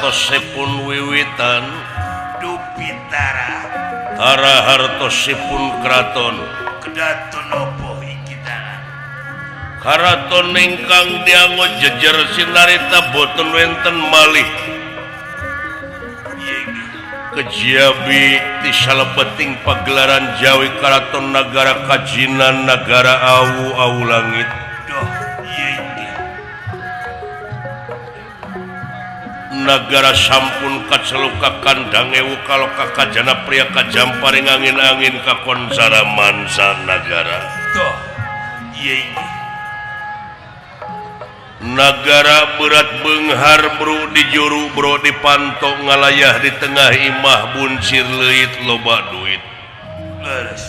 Hartosipun wiwitan Dupitara Tara hartosipun kraton Kedaton opo iki tangan Karaton ingkang dianggo jejer sinarita boten wenten malih Kejiabi ti salebeting pagelaran Jawi Karaton Nagara Kajinan Nagara Awu Awu Langit. Doh ieu inggih. Nagara sampun kaceluka kandang ewu kaloka kajana pria kajamparing angin-angin kakonsara mansa nagara. Doh ieu inggih. Nagara berat beunghar bro di juru bro dipantok ngalayah di tengah imah buncir leuit loba duit. Leres.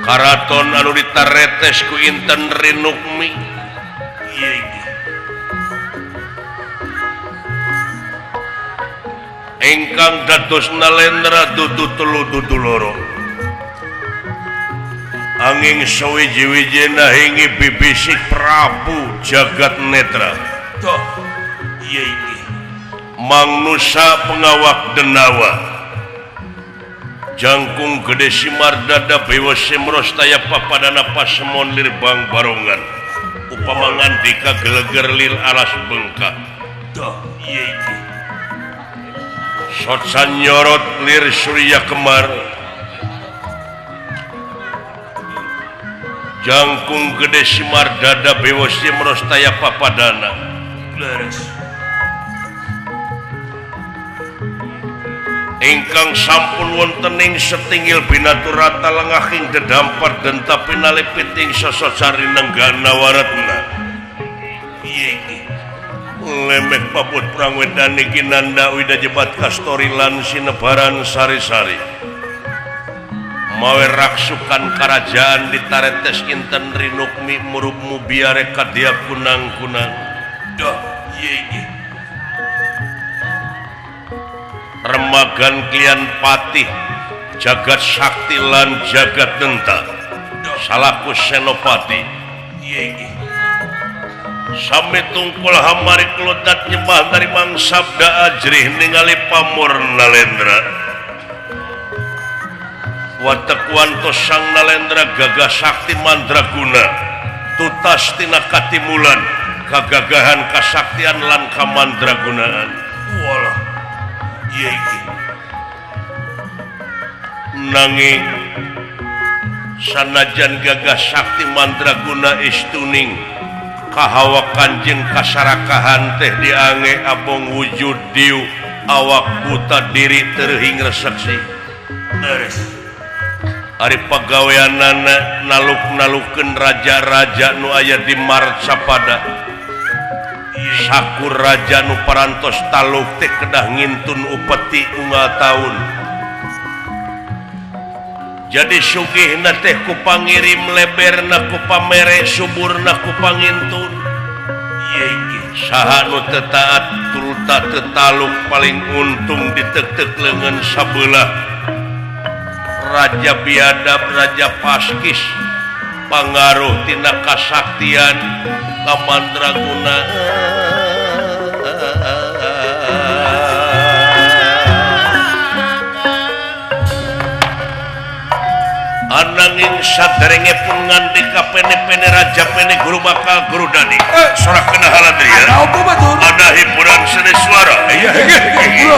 Karaton anu ditaretes ku Inten Rinukmi. Ieu inggih. Ingkang dados nalendra dudu telu dudu loro. Angin sawiji-wijina hingi bibisik Prabu Jagat Netra. Toh, ieu inggih. Mangnusa pengawak denawa. Jangkung gede simar dada bewa semros taya papadana pasemon lirbang barongan. Upama ngandika geleger lir alas bengkak. Toh, ieu inggih. Sotsan nyorot lir surya kemar. Jangkung gede simar dada bewa simros taya papadana. Leres. Ingkang sampun wonten ing setinggil binaturata lengahing dedampar denta pinalipiting sososari nenggana waretna. Ieu inggih. Lemek paput prangwedani kinanda wida jebat kastori lan sinebaran sari-sari. Mawe raksukan karajaan ditaretes Inten Rinukmi murubmu biare kadia kunang-kunang. Doh, ieu inggih. Remagan klian patih jagat sakti lan jagat denta salaku senopati. Ieu inggih. Sami tungkul hamari klodat nyembah dari mangsabda ajrih ningali pamor nalendra. Watek wantos sang nalendra gagah sakti mandraguna tutas tina katimulan kagagahan kasaktian lan kamandragunaan. Walah ieu inggih. Nanging sanajan gagah sakti mandraguna istuning kahawa kanjeng kasarakahan teh diange abong wujud diu awak buta diri terhing reseksi. Leres. Ari pagaweanana naluk-nalukeun raja-raja nu aya di Marcapada. Sakur raja nu parantos taluk teh kedah ngintun upeti unggal taun. Jadi sugihna teh ku pangirim leberna ku pamere suburna ku pangintun. Ieu inggih. Saha nu teu taat turuta teu taluk paling untung ditek-tek leungeun sabelah. Raja biadab, raja paskis, pangaruh tina kasaktian kamandraguna. Ananging saderenge pun ngandika pene-pene raja pene guru bakal guru dani. Sorak kena haladria. Ada apa batur? Ada hiburan seni suara. Iya, iya, iya.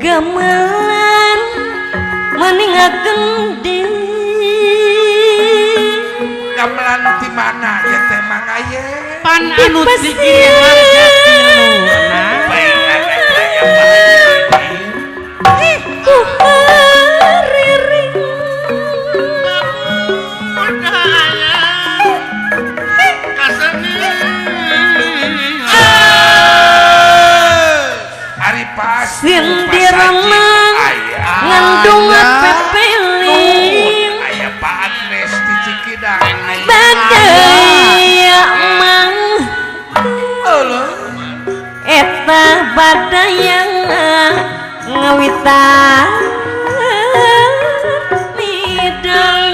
Gamelan meningakeun di gamelan ti mana ya teh Mang Aye pan anu di Giri Harja tiluna Sindirana ngandung pepeling aya Pak Agnes di Cikidang badaya mang eta badaya ngawitan midang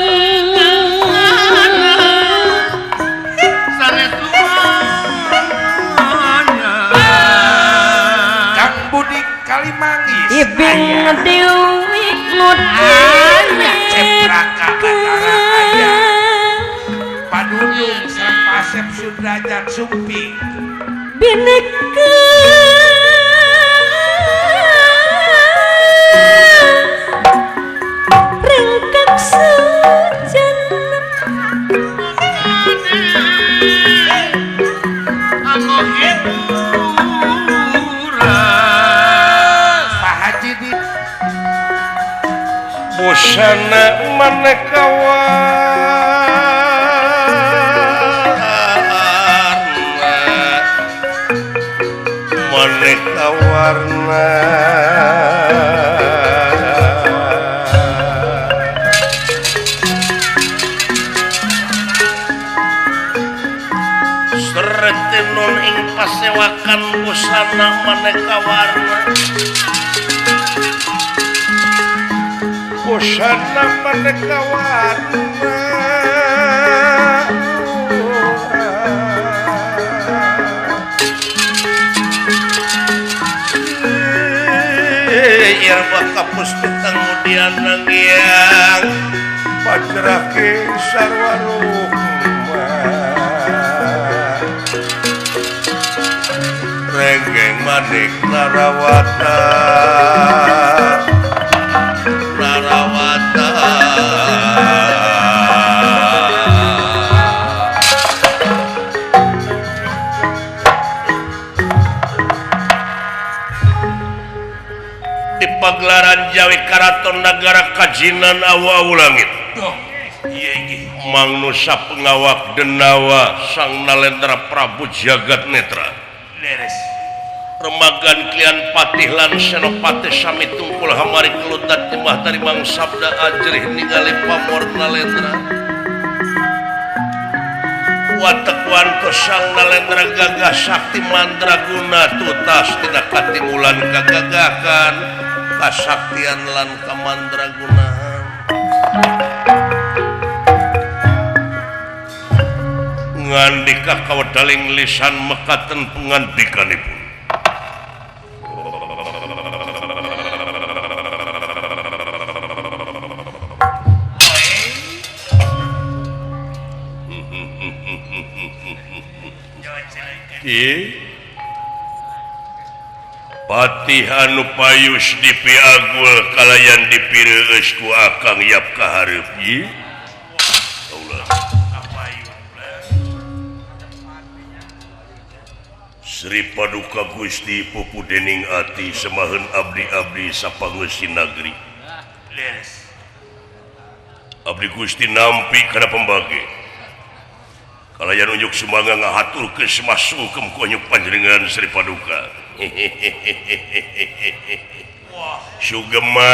Kang Budi Kalimanggis ibing dewi nu Cepraka Batara aya Padudung sareng Pasep Sudrajat Sumping bineka ringkak sejenak Pak Haji di busana maneka warna maneka warna seretinun ing pasewakan busana maneka warna busana maneka warna Irba kapus petang mudian nangiang pajrake sarwa rukma renggeng manik narawata narawata di pagelaran Jawi Karaton Nagara Kajinan awu-awu langit Mang Nusa pengawak Denawa Sang Nalendra Prabu Jagat Netra remagan klian patih lan senopati sami tungkul hamari kelutat jemah tarimang sabda ajrih ningali pamor Nalendra watek wanto sang Nalendra gagah sakti mandraguna tutas tina katimulan kagagahan kasaktian lan kamandragunaan ngandika kawedaling lisan mekaten pengandikanipun Patih anu payus dipiagul kalayan dipireueus ku Akang Yap kahareup ieu. Allah. Sri Paduka Gusti pupu dening ati semaheun abdi-abdi sapangeusi nagri. Abdi Gusti nampi kana pembage. Kalayan unjuk sumangga ngahaturkeun semah sungkem ku anyuk panjenengan Sri Paduka. Sugema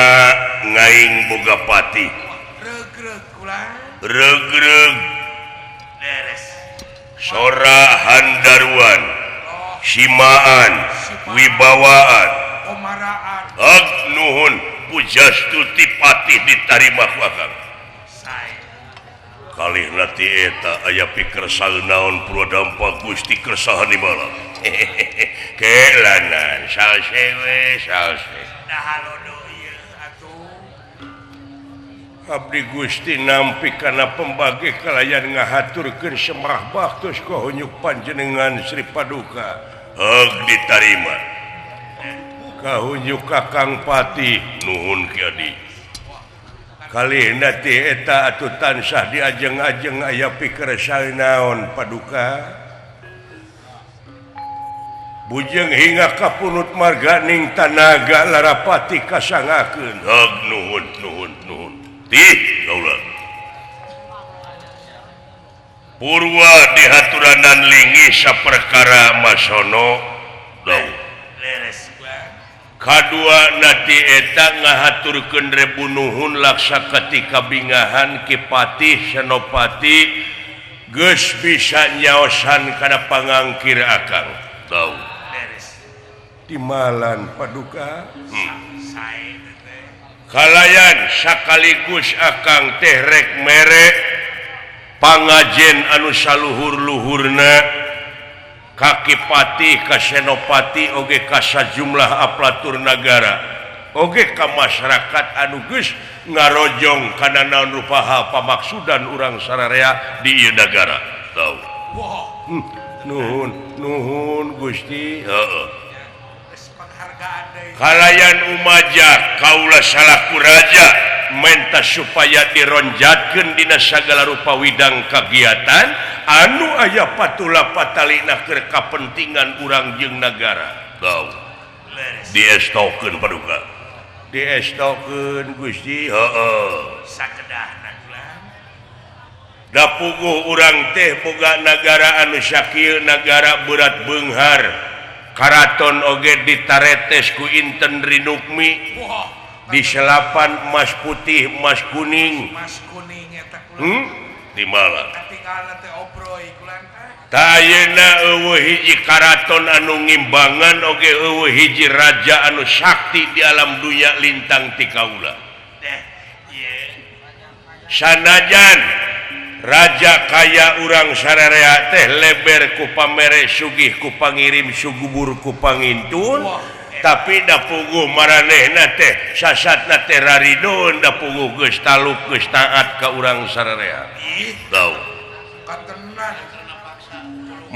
ngaing boga pati. Regreg kula. Regreg. Sora handaruan, simaan, wibawaan, komaraan. Ag nuhun pujastuti patih ditarima ku akang. Kalih nati eta aya pikersa naon purwadampa Gusti kersahan di malam. Kelanan salse we salse. Dahalodo ieu atuh. Abdi Gusti nampi kana pembagi kalayan ngahaturkeun semrah baktos ka hunyuk panjenengan Sri Paduka. Heug ditarima. Kahunjuk Kakang Patih nuhun Ki Adi. Kalih ti eta atuh tansah diajeng-ajeng aya pikersal naon paduka. Bujeng hingga kapunut marganing tanaga larapati kasangakeun. Heg nuhun nuhun nuhun. Tih kaula. Purwa dihaturanan linggih saperkara masono dawuh. Leres. Kadua nati eta ngahaturkeun rebu nuhun laksa ketika bingahan Ki Patih Senopati geus bisa nyaosan kana pangangkir akang. Dawuh. Leres. Timalan paduka. Kalayan sakaligus akang teh rek mere pangajen anu saluhur-luhurna ka Ki Patih ka Senopati oge ka sajumlah aplatur nagara oge ka masyarakat anu geus ngarojong kana naon rupaha pamaksudan urang sararea di ieu nagara. Tahu. Nuhun nuhun Gusti. Heeh. Kalayan umaja kaula salaku raja menta supaya dironjatkeun dina sagala rupa widang kagiatan anu aya patula patalina keur kapentingan urang jeung nagara. Tahu. Diestokeun paduka. Diestokeun Gusti. Heeh. Sakedahna kula. Da puguh urang teh boga nagara anu sakieu nagara berat beunghar. Karaton oge ditaretes ku Inten Rinukmi. Di selapan emas putih, emas kuning. Emas kuning eta kula. Timala. Katinggalna teh obroy kula teh. Ta ayeuna eueuh hiji karaton anu ngimbangan oge eueuh hiji raja anu sakti di alam dunya lintang ti kaula. Deh, ieu. Sanajan raja kaya urang sararea teh leber ku pamere sugih ku pangirim sugubur ku pangintun. Tapi da puguh maranehna teh sasatna teh raridun da puguh geus taluk geus taat ka urang sararea. Tahu.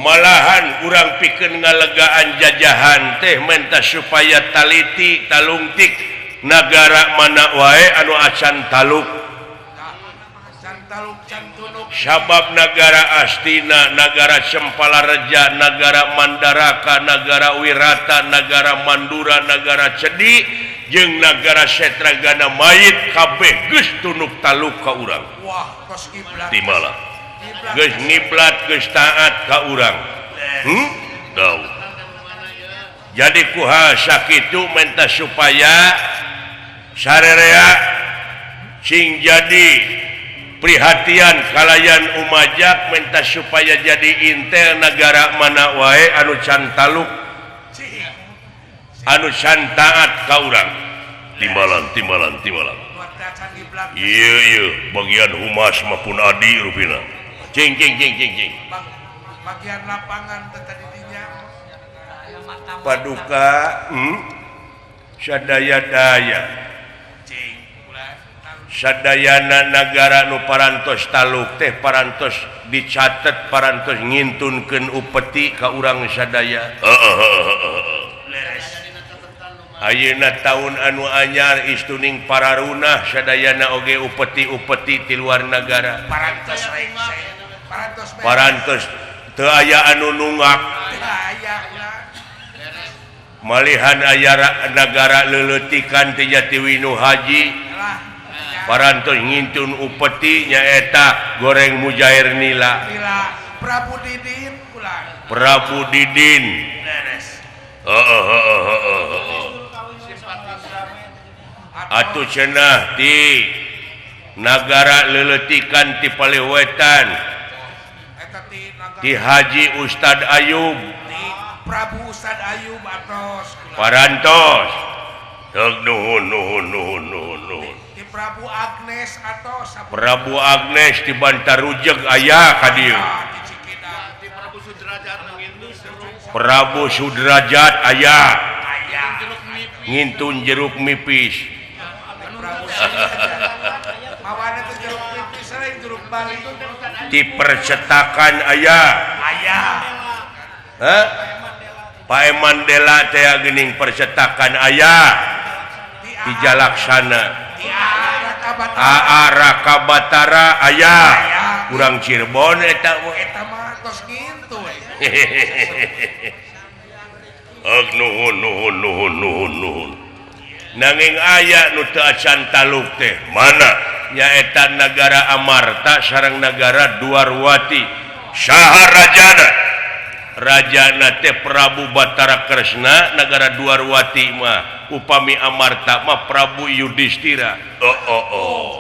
Malahan urang pikeun ngalegaan jajahan teh menta supaya taliti talungtik nagara mana wae anu acan taluk. Sabab nagara Astina, nagara Sempalareja, nagara Mandaraka, nagara Wirata, nagara Mandura, nagara Cedi, jeung nagara Setragana mayit kabeh geus tunuk taluk ka urang. Wah, tos kiblat. Timala. Geus ngiblat, geus taat ka urang. Tahu. Jadi kuha sakitu menta supaya sarerea sing jadi prihatian kalayan umajak menta supaya jadi intel nagara mana wae anu can taluk anu can taat ka urang. Timbalan timbalan timbalan. Ieu ieu bagian humas mah pun adi rupina. Cing cing cing cing cing. Bagian lapangan teh tadi dinya. Paduka sadaya-daya. Sadayana nagara nu parantos taluk teh parantos dicatet parantos ngintunkeun upeti ka urang sadaya. Ayeuna taun anu anyar istuning pararunah sadayana oge upeti-upeti ti luar nagara. Parantos parantos parantos teu aya anu nunggak. Malihan aya nagara leuleutikan teh Jatiwinu Haji. Parantos ngintun upeti nyaeta goreng mujair nila. Prabu Didin kula. Prabu Didin. Leres. Heeh. Atuh cenah ti nagara leuleutikan ti Paliwetan. Ti Haji Ustad Ayub. Ti Prabu Ustad Ayub atos kula. Parantos. Nuhun nuhun nuhun nuhun nuhun. Prabu Agnes atos Prabu Agnes di Bantarujeg aya ka dieu. Prabu Sudrajat aya ngintun jeruk mipis. Di percetakan aya. Hah? Pae Mandela teh geuning percetakan aya di Jalaksana. Aa Raka Batara aya kurang Cirebon eta mah. Eta mah tos ngintu. Nuhun nuhun nuhun nuhun nuhun. Nanging aya nu teu acan taluk teh mana? Nyaeta nagara Amarta sareng nagara Dwarwati. Saha rajana? Rajana teh Prabu Batara Kresna, nagara Dwarwati mah upami Amarta mah Prabu Yudhistira. Oh oh oh.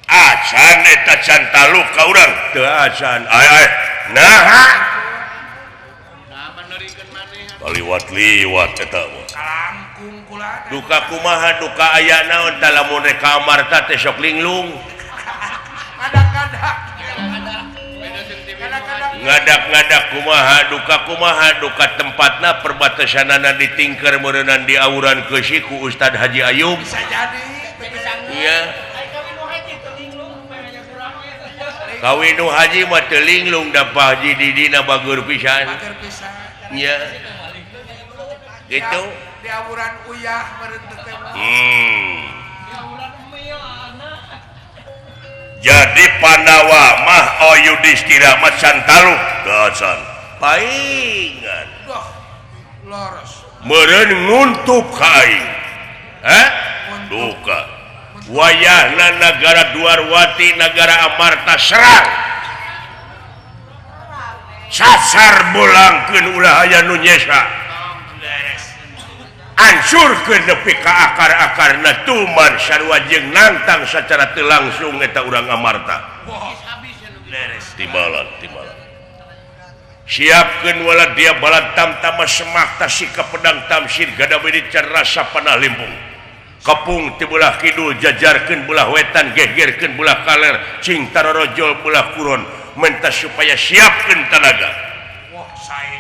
Acan eta can taluk ka urang? Teu acan. Ay ay. Naha? Kaliwat-liwat eta mah. Duka kumaha duka aya naon tah lamun rek ka Amarta teh sok linglung. Ngadak-ngadak kumaha duka kumaha duka tempatna perbatasanana ditingker meureunan diawuran keusi ku Ustad Haji Ayub. Bisa jadi. Iya. Kawin nu haji mah teu linglung da Pak Haji Didina bager pisan. Bager pisan. Iya. Gitu. Diawuran uyah meureun teh. Jadi Pandawa mah oh Yudhistira mah can taluk teu acan. Paingan. Duh. Loros. Meureun nguntup ka aing. Hah? Duka. Wayahna nagara Dwarwati nagara Amarta serang. Sasar bolangkeun ulah aya nu nyesa. Ancurkeun nepi ka akar-akarna tuman sarua jeung nantang sacara teu langsung eta urang Amarta. Timbalan, timbalan. Siapkeun wala dia balad tamtama semak tasika pedang tamsir gada bedi rasa panah limpung. Kepung ti belah kidul jajarkeun belah wetan gegerkeun belah kaler cing tarorojol belah kuron menta supaya siapkeun tanaga. Wah, sae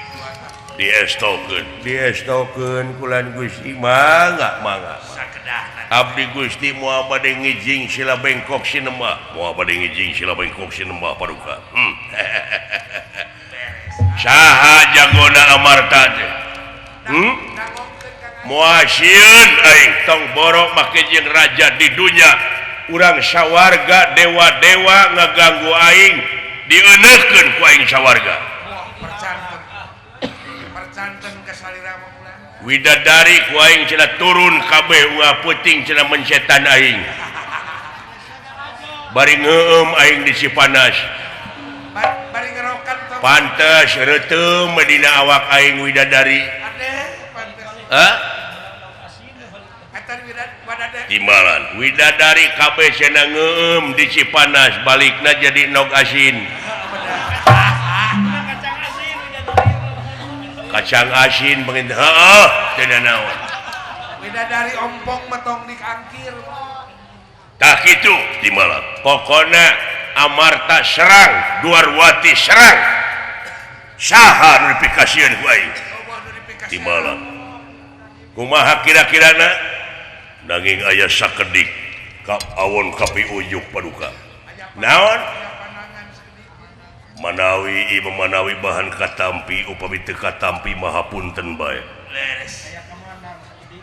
diestokeun diestokeun kulan Gusti mangga mangga. Abdi Gusti moal bade ngijing sila bengkok sinembah, moal bade ngijing sila bengkok sinembah paduka. Saha jagona Amarta teh? Moal sieun aing tong borok make jeung raja di dunya. Urang sawarga dewa-dewa ngaganggu aing dieuneukkeun ku aing sawarga. Widadari ku aing cenah turun kabeh ulah peuting cenah mencetan aing. Bari ngeueum aing di Cipanas. Bari ngerokan pantes reuteum dina awak aing widadari. Hah? Timbalan widadari kabeh cenah ngeueum di Cipanas balikna jadi nog asin. Kacang asin begitu. Heeh, teu naon. Widadari ompong metong dikangkir. Tah kitu timbalan. Pokona Amarta serang, Dwarwati serang. Saha nu dipikasieun ku aing? Timbalan. Kumaha kira-kirana? Nanging aya sakedik ka awon kapi ujuk paduka. Naon? Manawi ieu manawi bahan katampi upami teu katampi maha punten bae.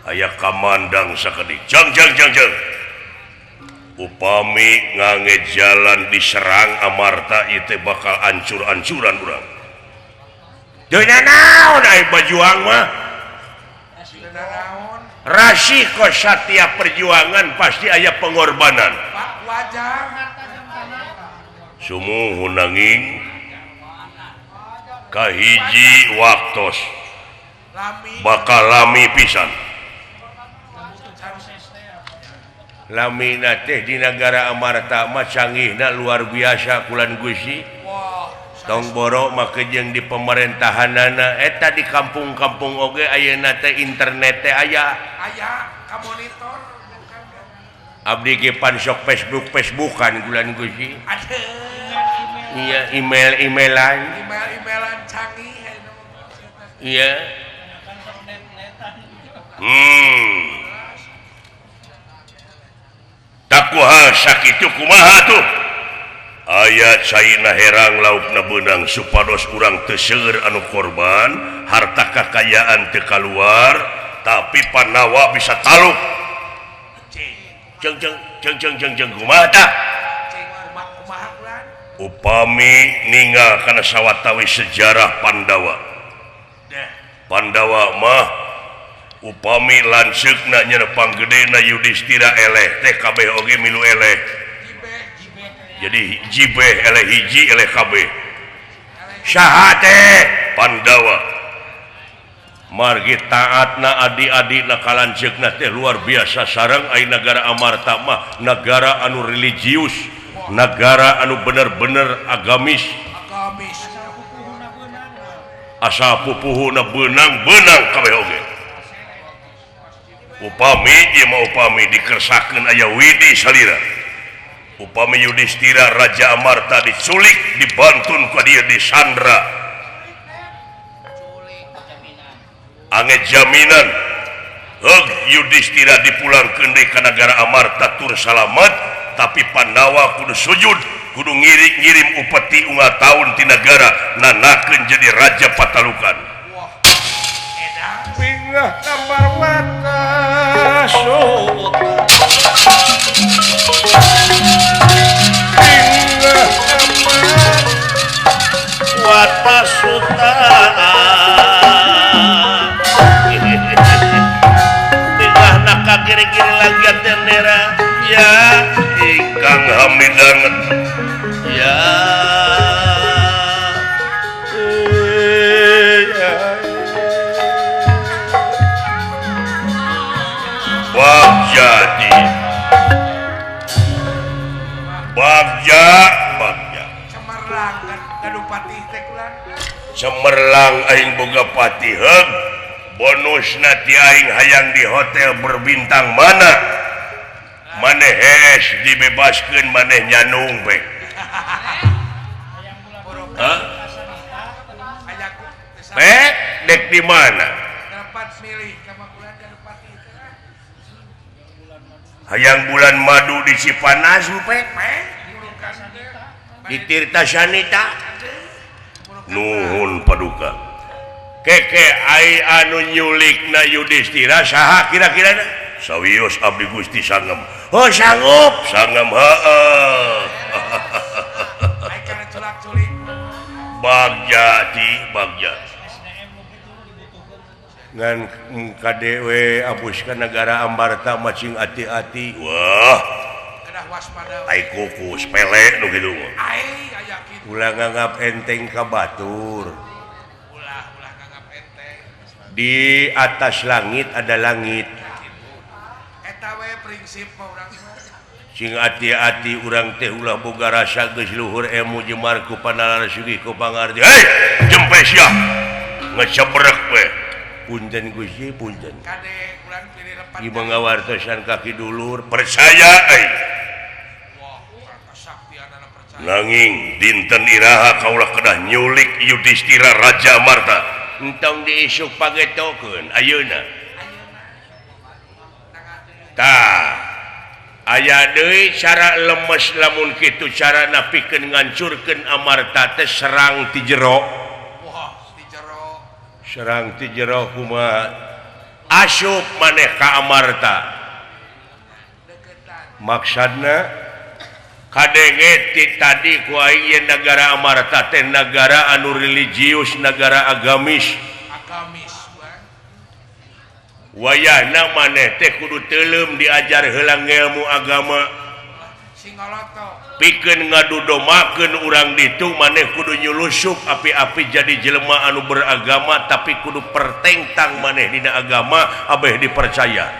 Aya kamandang sakedik. Jang jang jang jang. Upami ngange jalan diserang Amarta ieu teh bakal ancur-ancuran urang. Deui naon ai bajuang mah? Rasiko setiap perjuangan pasti aya pengorbanan. Wajar. Sumuhun nanging kahiji waktos bakal lami pisan. Lamina teh di nagara Amarta mah canggihna luar biasa kulan Gusti. Tong borok make jeung di pemerintahanana eta di kampung-kampung oge ayeuna teh internet teh aya. Aya ka monitor. Abdi ge pan sok Facebook-Facebookan kulan Gusti. Iya, email-emailan. Email-emailan canggih. Iya. Takuha sakitu kumaha tuh? Aya caina herang laukna beunang supados urang teu seueur anu korban, harta kakayaan teu kaluar, tapi Pandawa bisa taluk. Ceng ceng ceng ceng ceng ceng kumaha tah? Upami ningal kana sawatawi sejarah Pandawa. Pandawa mah upami lanceukna nyerepang gedena Yudhistira eleh teh kabeh oge milu eleh. Jadi jibeh eleh hiji eleh kabeh. Saha teh Pandawa. Margi taatna adi-adina ka lanceukna teh luar biasa sareng ai nagara Amarta mah nagara anu religius, nagara anu bener-bener agamis. Asa pupuhuna beunang-beunang kabeh oge. Upami ieu mah upami dikersakeun aya widi salira. Upami Yudhistira Raja Amarta diculik dibantun ku dieu disandra. Ange jaminan heug Yudhistira dipulangkeun deui ka nagara Amarta tur salamet, tapi Pandawa kudu sujud, kudu ngirim upeti unggal taun ti nagara nanakeun jadi raja patalukan. Bingah kamar watas bingah kamar watas bingah naka kiri-kiri lagi tendera ya ingkang hamidanget ya. Bagja Bagja Bagja cemerlang kadupati teh kulan cemerlang aing boga pati heug bonusna ti aing hayang di hotel berbintang mana maneh hees dibebaskeun maneh nyanung we. Hah? Pek dek di mana? Hayang bulan madu di Cipanas pek di Tirta Sanita nuhun paduka keke ai anu nyulikna Yudhistira saha kira-kira sawios abdi Gusti Sangem. Oh sanggup sangem heeh. Bagja ti bagja ngan KDW abus ka negara Ambarta macing ati-ati wah ai kuku sepele nu kitu mah ulah nganggap enteng ka batur. Di atas langit ada langit. Eta we prinsip urang sing ati-ati urang teh ulah boga rasa geus luhur emu jemar ku panalar sugih ku pangarti. Hei jempe sia ngecebrek we. Punten Gusti punten. Kade ulang pilih lepat. Ieu ngawartosan kaki dulur percaya euy. Nanging dinten iraha kaulah kedah nyulik Yudhistira Raja Amarta. Entong diisuk pagetokeun ayeuna. Tah aya deui cara lemes lamun kitu carana pikeun ngancurkeun Amarta teh serang ti jero. Serang ti jero kumaha asup maneh ka Amarta maksudna kadenge ti tadi ku aing ye nagara Amarta teh nagara anu religius nagara agamis wayahna maneh teh kudu teuleum diajar heula ngelmu agama pikeun ngadudomakeun urang ditu maneh kudu nyulusup api-api jadi jelema anu beragama tapi kudu pertengtang maneh dina agama abeh dipercaya.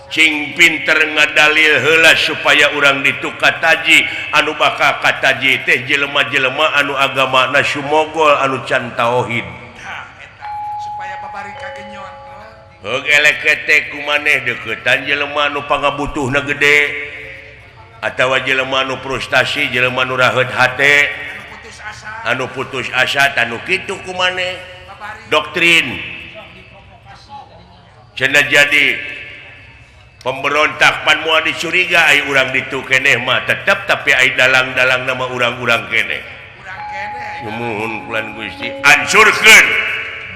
Cing pinter ngadalil heula supaya urang ditu kataji anu bakal kataji teh jelema-jelema anu agamana sumogol anu can tauhid. Supaya babari kagenyon. Heug elek teh ku maneh deuketan jelema anu pangabutuhna gede atawa jelema anu frustasi jelema anu raheut hate anu putus asa tanu kitu ku maneh doktrin cenah jadi Pemberontak pan moal dicuriga ai urang ditu keneh mah tetep tapi ai dalang-dalang nama urang-urang keneh. Urang keneh. Nuhun kulan Gusti. Hancurkeun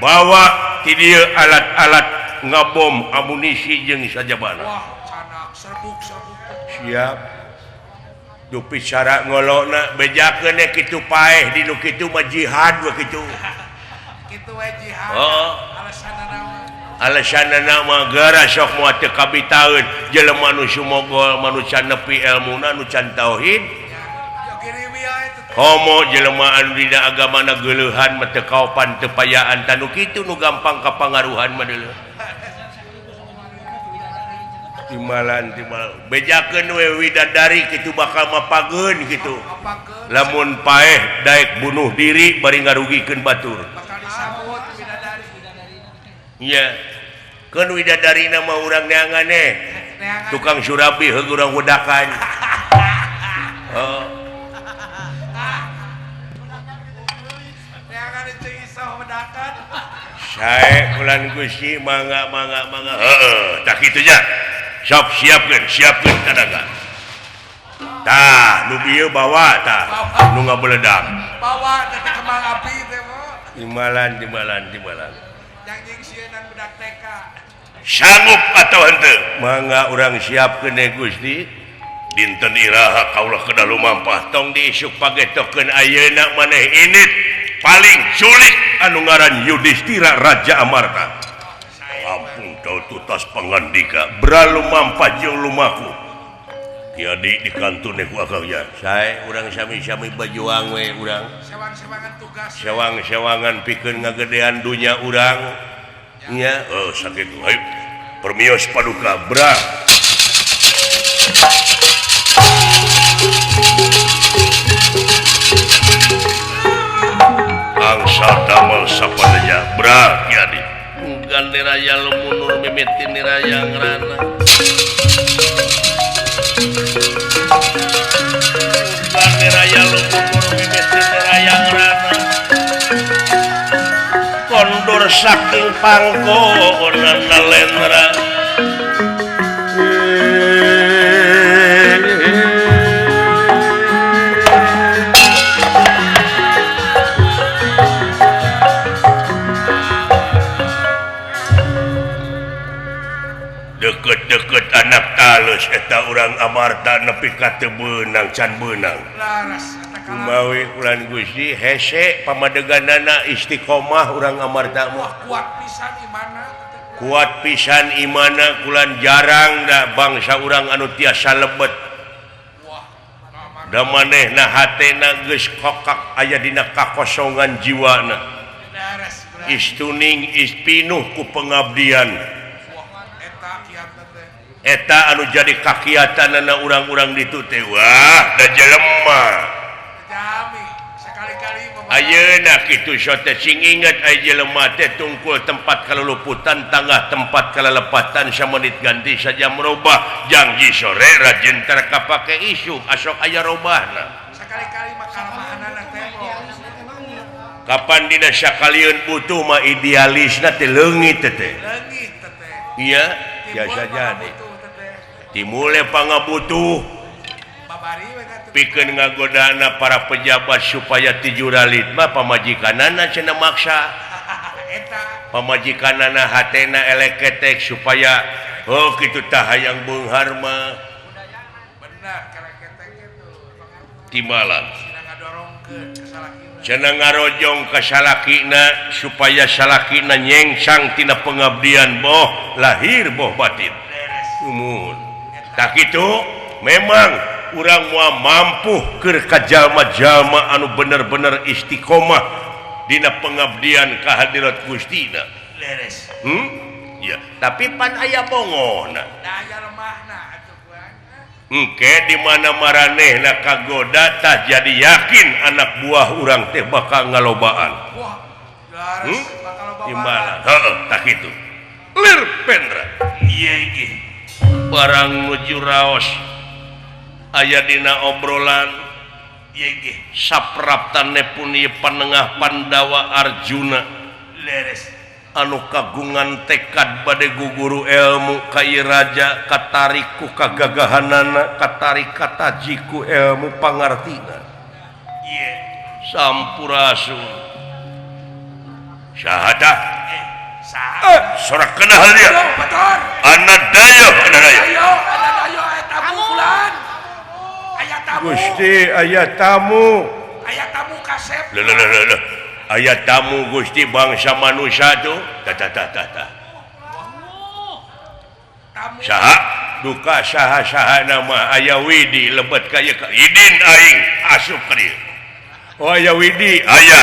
bawa ti dieu alat-alat ngabom amunisi jeung sajabana. Wah, canak serbuk-serbuk. Siap. Dupi cara ngolokna bejakeun we kitu paeh di nu kitu mah jihad we kitu. Kitu we jihad. Heeh. Alasanna mah. Alasanna mah gara sok moal teu kabitaeun jelema nu sumogol mah nu can nepi elmuna nu can tauhid. Homo jelema anu dina agamana geuleuhan mah teu kaopan teu payaan tanu kitu nu gampang kapangaruhan mah deuleu. Timalan timalan bejakeun we widadari kitu bakal mapageun kitu. Lamun paeh daek bunuh diri bari ngarugikeun batur. Bakal disambut widadari. Nya. Keun widadarina mah urang neangan eh. Tukang surabi heug urang wedakan. Heeh. Neangan teu iso wedakan. Sae kulan Gusti mangga mangga mangga. Heeh, tah kitu nya. Sok siapkeun, siapkeun tanaga. Tah, nu bieu bawa tah, nu ngabeledang. Bawa teh kembang api teh mah. Timalan timalan timalan. Jang jeung sieunan budak TK. Sanggup atau henteu? Mangga urang siapkeun we Gusti. Dinten iraha kaulah kedah lumampah tong diisuk pagetokeun ayeuna maneh init paling sulit anu ngaran Yudhistira Raja Amarta. Ampun kau tutas pangandika beralu mampah jeung lumaku. Kiadi di kantun ku akang ya. Sae urang sami-sami bajuang we urang. Sewang-sewangan tugas. Sewang-sewangan pikeun ngagedean dunya urang. Nya, oh sakitu. Ayo permios paduka bra. Angsa damel sapaneja bra kiadi. Gandiraya lumunur mimiti niraya ngrana. Gandiraya lumunur mimiti niraya ngrana. Kondur saking pangkonan nalendra. Deket-deket anak talus eta urang Amarta nepi ka teu beunang can beunang. Kumawi kulan Gusti hese pamadeganana istiqomah urang Amarta mah. Kuat pisan imana. Kuat pisan imana kulan jarang da bangsa urang anu tiasa lebet. Da manehna hatena geus kokak aya dina kakosongan jiwana. Istuning ispinuh ku pengabdian. Eta anu jadi kakiatanana urang-urang ditu teh wah da jelema. Ayeuna kitu sote sing inget aya jelema teh tungkul tempat kaluluputan tangah tempat kalalepatan samenit ganti saja merubah janji sore rajin tara kapake isuk asok aya robahna. Sakali-kali mah kalemahanana teh. Kapan dina sakalieun butuh mah idealisna teh leungit teh. Leungit teh. Iya, biasa jadi. Timule pangabutuh pikeun ngagodana para pejabat supaya tijuralit mah pamajikanana cenah maksa. Pamajikanana hatena eleketek supaya oh kitu tah hayang beunghar mah. Bener keleketek kitu. Timalan. Cenah ngarojong ka salakina supaya salakina nyengsang tina pengabdian boh lahir boh batin. Umur. Tak itu memang urang moal mampu keur ka jalma-jalma anu bener-bener istiqomah dina pengabdian ka hadirat Gustina. Leres. Ya, tapi pan aya bongohna. Da aya lemahna atuh kuan. Engke di mana maranehna kagoda tah jadi yakin anak buah urang teh bakal ngalobaan. Wah, leres bakal lobaan. Timbalan. Heeh, tah kitu. Lir pendra. Ieu ge. Barang nuju raos aya dina obrolan ieu ge sapraptane pun ieu panengah Pandawa Arjuna. Leres. Anu kagungan tekad bade guguru ilmu ka ieu raja katarik ku kagagahanana katarik katajiku ilmu pangartina. Ieu sampurasun. Saha tah? Saha? Sorak kenal dia. Anadayo, anadayo. Anadayo eta bulan. Aya tamu. Gusti aya tamu. Aya tamu kasep. Lho lho lho lho. Aya tamu Gusti bangsa manusia tuh. Tah tah tah tah tah. Saha? Duka saha-saha nama aya Widi lebet ka ieu ka idin aing asup ka dieu. Oh aya Widi aya.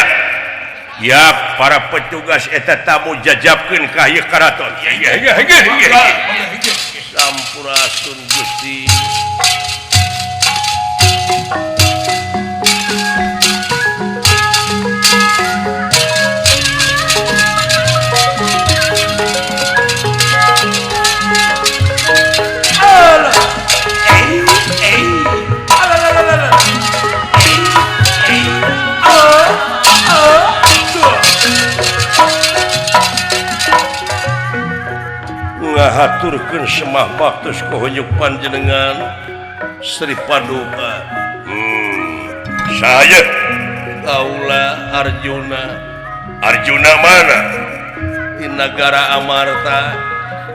Ya para petugas eta tamu jajabkeun ka ieu karaton. Ya ya ya ya. Sampurasun Gusti. Ngahaturkeun semah baktos kohonyuk panjenengan Sri Paduka. Saya kaula Arjuna. Arjuna mana? Di negara Amarta.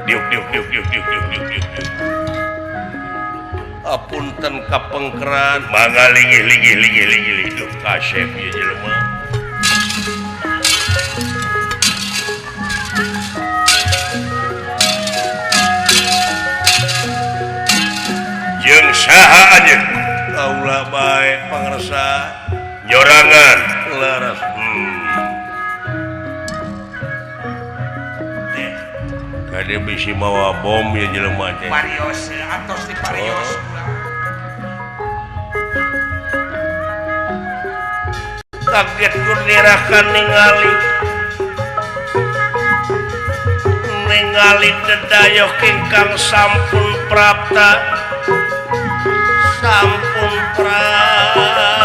Diuk diuk diuk diuk diuk diuk diuk diuk. Apunten kapengkeran mangga linggih linggih linggih linggih linggih kasep ieu jelema. Jeung saha anjeun? Kaula bae pangersa nyorangan laras. Kade bisi mawa bom ieu jelema teh. Parios atos di parios. Kaget kurnirakan ningali ningali dedayoh ingkang sampun prapta sampun prapta.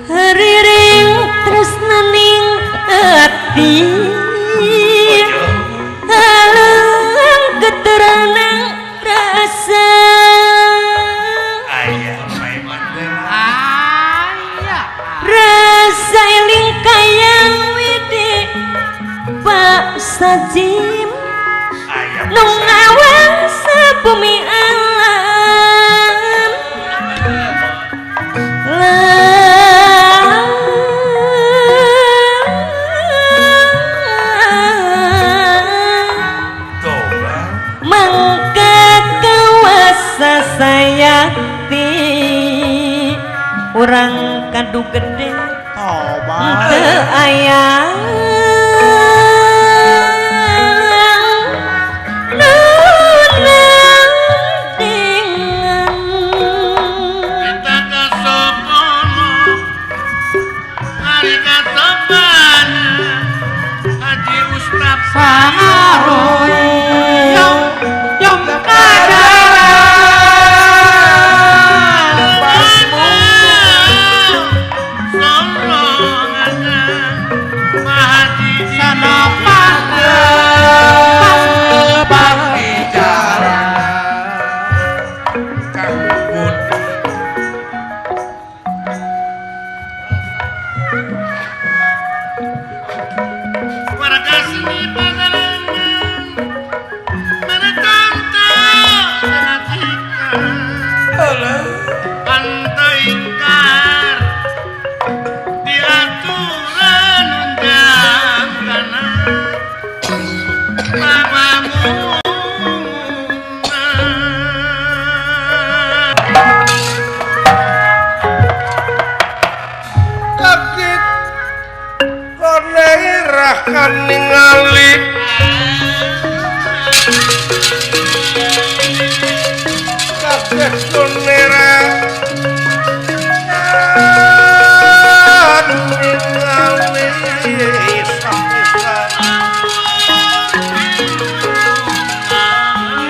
Riring tresnaning ati halang keteranang rasa rasa eling kayang widi Pak Sajim nu ngawang sabumi alam. Mangka kawasa sayakti urang kadu gede teu aya Warga seni pagalan Kunirahan ningali kaget kunirahan ningali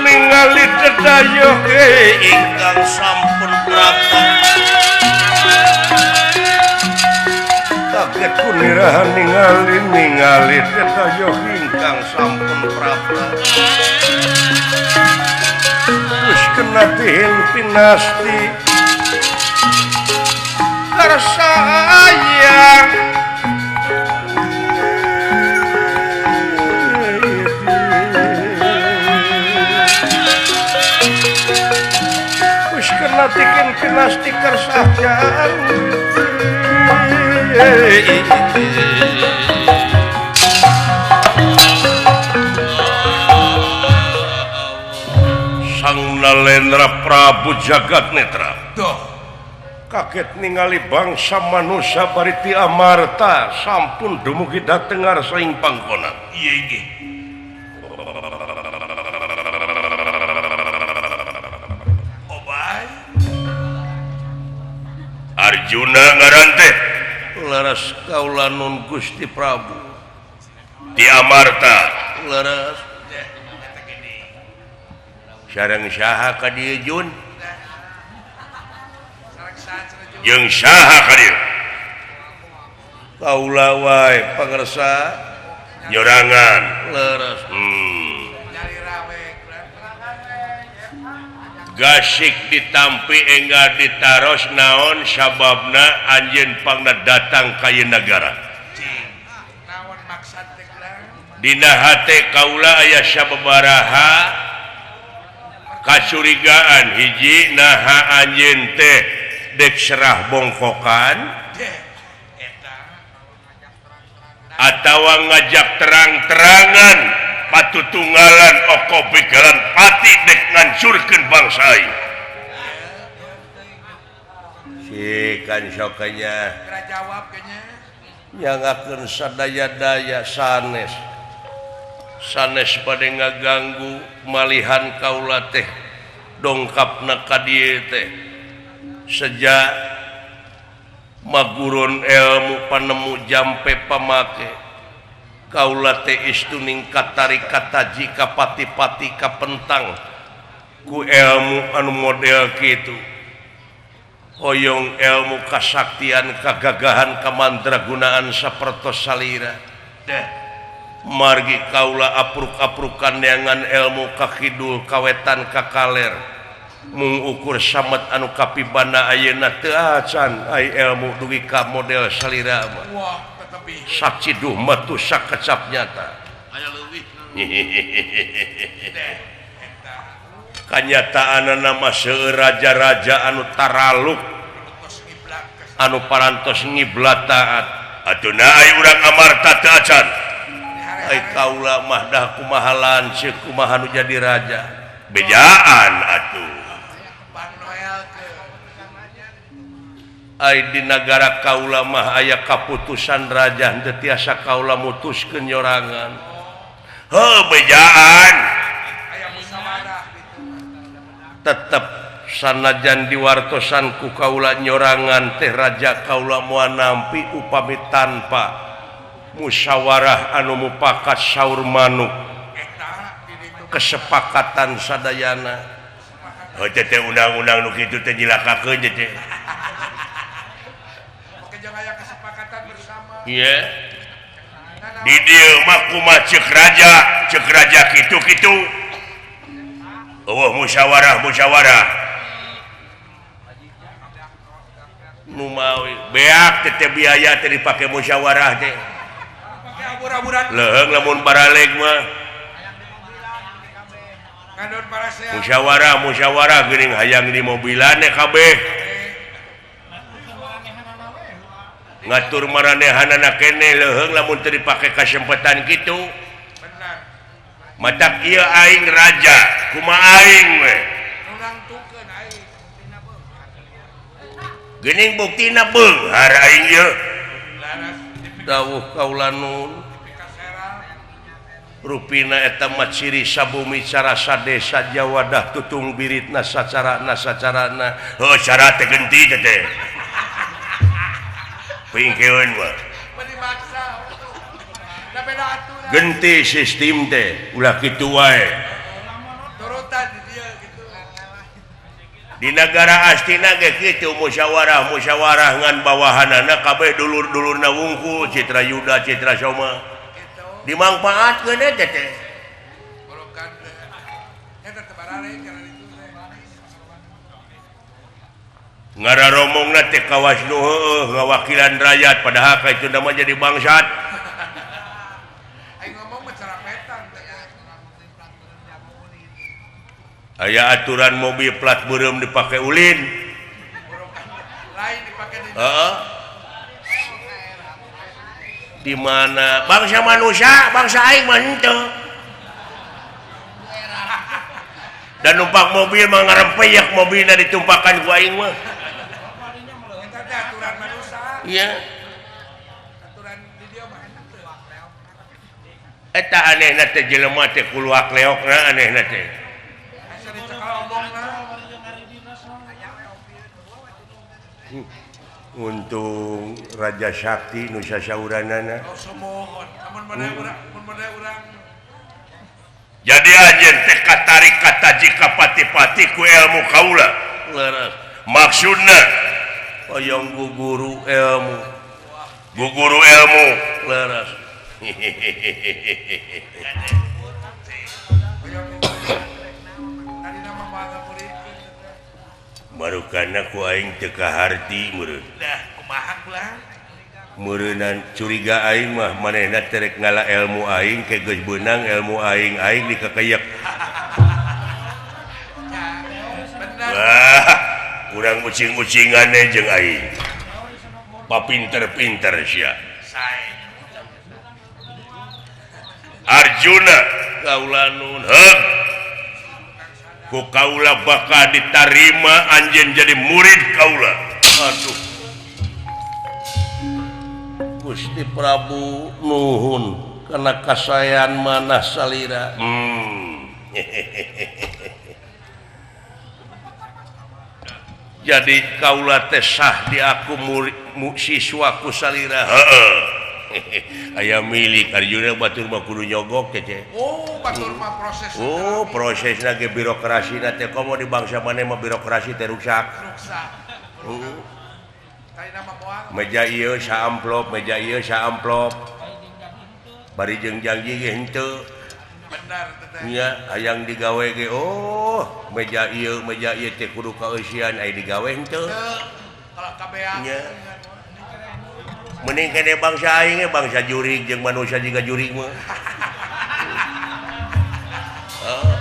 ningali dedayoh ingkang sampun prapta. Kaget kunirahan ningali ningali dedayoh ingkang sampun prapta. Wis kena tihin pinasti karsa ayang wis kena tihin pinasti karsa ayang. Sang Nalendra Prabu Jagat Netra kaget ningali bangsa manusia bari ti Amarta sampun dumugi dhateng ngarsa ing panggonan. Iya nggih. Obay Arjuna ngaran teh laras kaula nun Gusti Prabu ti Amarta laras sareng saha ka dieu Jun? Jeung saha ka dieu? Kaula wae pangersa nyorangan leres. Gasik ditampi enggal ditaros naon sababna anjeun pangna datang ka ieu nagara. Dina hate kaula aya sababaraha kacurigaan hiji naha anjeun teh dek serah bongkokan atawa ngajak terang-terangan patutunggalan oko pigalan pati dek ngancurkeun bangsa aing. Si kan sokanya nyangakeun sadaya-daya sanes sanes bade ngaganggu malihan kaula teh dongkapna ka dieu teh sejak magurun ilmu panemu jampe pamake kaula teh istuning katari kataji kapati-pati kapentang ku ilmu anu model kitu hoyong ilmu kasaktian kagagahan kamandragunaan sapertos salira deh margi kaula apruk-aprukan neangan ilmu ka kidul kawetan ka kaler mung ukur samet anu kapibana ayeuna teu acan ai ilmu dugi ka model salira mah. Wah, tetep saciduh metu sakecap nyata aya leuwih. Kanyataanana mah seueur raja-raja anu taraluk anu parantos ngiblat taat atuh na ai urang Amarta teu acan. Ai kaula mah dah kumaha lanceuk kumaha nu jadi raja bejaan atuh. Ai di nagara kaula mah aya kaputusan raja henteu tiasa kaula mutuskeun nyorangan. Heuh bejaan. Tetep sanajan diwartosan ku kaula nyorangan teh raja kaula moal nampi upami tanpa musyawarah anu mupakat saur manuk kesepakatan sadayana. Heuh teh undang-undang nu kitu teh nyilakakeun teh. Iya. Di dieu mah kumaha ceuk raja kitu-kitu. Eueuh musyawarah-musyawarah. Nu mawi beak teh biaya teh dipake musyawarah teh. Leuheung lamun baraleg mah. Musyawarah-musyawarah geuning hayang di mobilan kabeh. Ngatur maranehanana keneh leuheung lamun teu dipake kasempetan kitu. Matak ieu aing raja, kumaha aing we. Geuning buktina beunghar aing ieu. Dawuh kaula nun. Rupina eta mah ciri sabumi cara sadesa Jawadah tutung biritna sacarana sacarana heuh cara teh genti teh teh pingkeun mah genti sistem teh ulah kitu wae di negara Astina ge kitu musyawarah musyawarah ngan bawahanana kabeh dulur-dulurna wungkul Citra Yuda Citra Soma dimangfaatkeun eta teh ngararomongna teh kawas nu heueuh ngawakilan rakyat padahal ka itu mah jadi bangsat. Aya aturan mobil plat beureum dipake ulin. Heeh. Di mana bangsa manusia, bangsa aing mah henteu. Dan numpak mobil mah ngarempeyak mobilna ditumpakan ku aing mah. Aturan manusia. Iya. Aturan di dieu mah henteu. Eta anehna teh jelema teh kuluak leokna anehna teh. Untung Raja Sakti nu sasauranana. Jadi anjeun teh katarik kataji ka pati-pati ku ilmu kaula. Leres. Maksudna hoyong guguru ilmu. Guguru ilmu. Leres. Marukana ku aing teu kaharti meureun. Dah kumaha kula? Meureunan curiga aing mah manehna teh rek ngala ilmu aing ke geus beunang ilmu aing aing dikakeyek. Wah, urang ucing-ucingan jeung aing. Papinter-pinter sia. Arjuna kaula nun heug. Ku kaula bakal ditarima anjeun jadi murid kaula. Aduh. Gusti Prabu nuhun kana kasaean manah salira. Jadi kaula teh sah di aku murid siswa ku salira. Heeh. Aya milik Arjuna batur mah kudu nyogok teh teh. Oh, batur mah proses. Oh, prosesna ge birokrasina teh komo di bangsa maneh mah birokrasi teh ruksak. Ruksak. Heeh. Meja ieu saamplop, meja ieu saamplop. Bari jeung janji ge henteu. Benar teh. Nya hayang digawe ge oh, meja ieu teh kudu kaeusian aya digawe henteu. Kalau kabean. Nya. Mending kene bangsa aing bangsa jurig jeung manusia jiga jurig mah. Oh.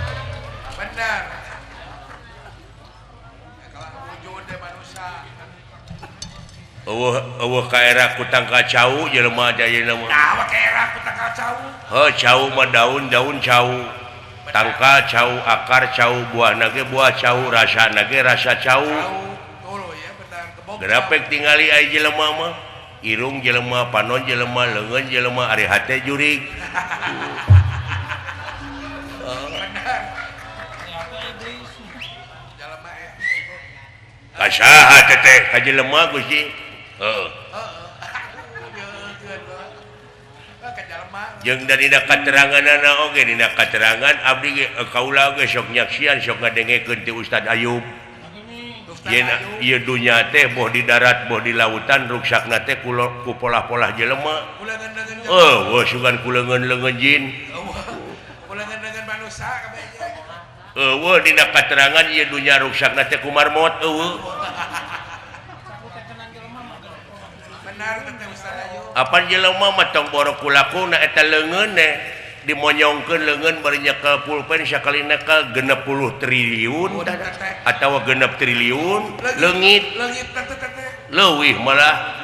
Benar. Kalau wujud teh manusia. Eueuh eueuh ka era ku tangkal cau jelema teh ayeuna mah. Nah, ka era ku tangkal cau. Heuh, cau mah daun-daun cau. Tangkal cau, akar cau, buahna ge buah cau, rasana ge rasa cau. Tuluy ya benar kebog. Gerapek tingali aya jelema mah. Irung jelema, panon jelema, leungeun jelema, ari hate jurig. Ka saha teh teh? Ka jelema Gusti. Heeh. Jeung da dina kateranganana oge dina katerangan abdi ge kaula ge sok nyaksian sok ngadengekeun ti Ustad Ayub. Ieu dunya teh boh di darat boh di lautan ruksakna teh ku polah-polah jelema. Heuh, sugan ku leungeun-leungeun jin. Ku leungeun-leungeun manusia kabeh. Eueuh dina katerangan ieu dunya ruksakna teh ku marmot eueuh. Apan jelema mah tong boro kulakuna eta leungeun teh dimonyongkeun leungeun bari nyekel pulpen sakalina ka 60 triliun atawa 6 triliun leungit leuwih malah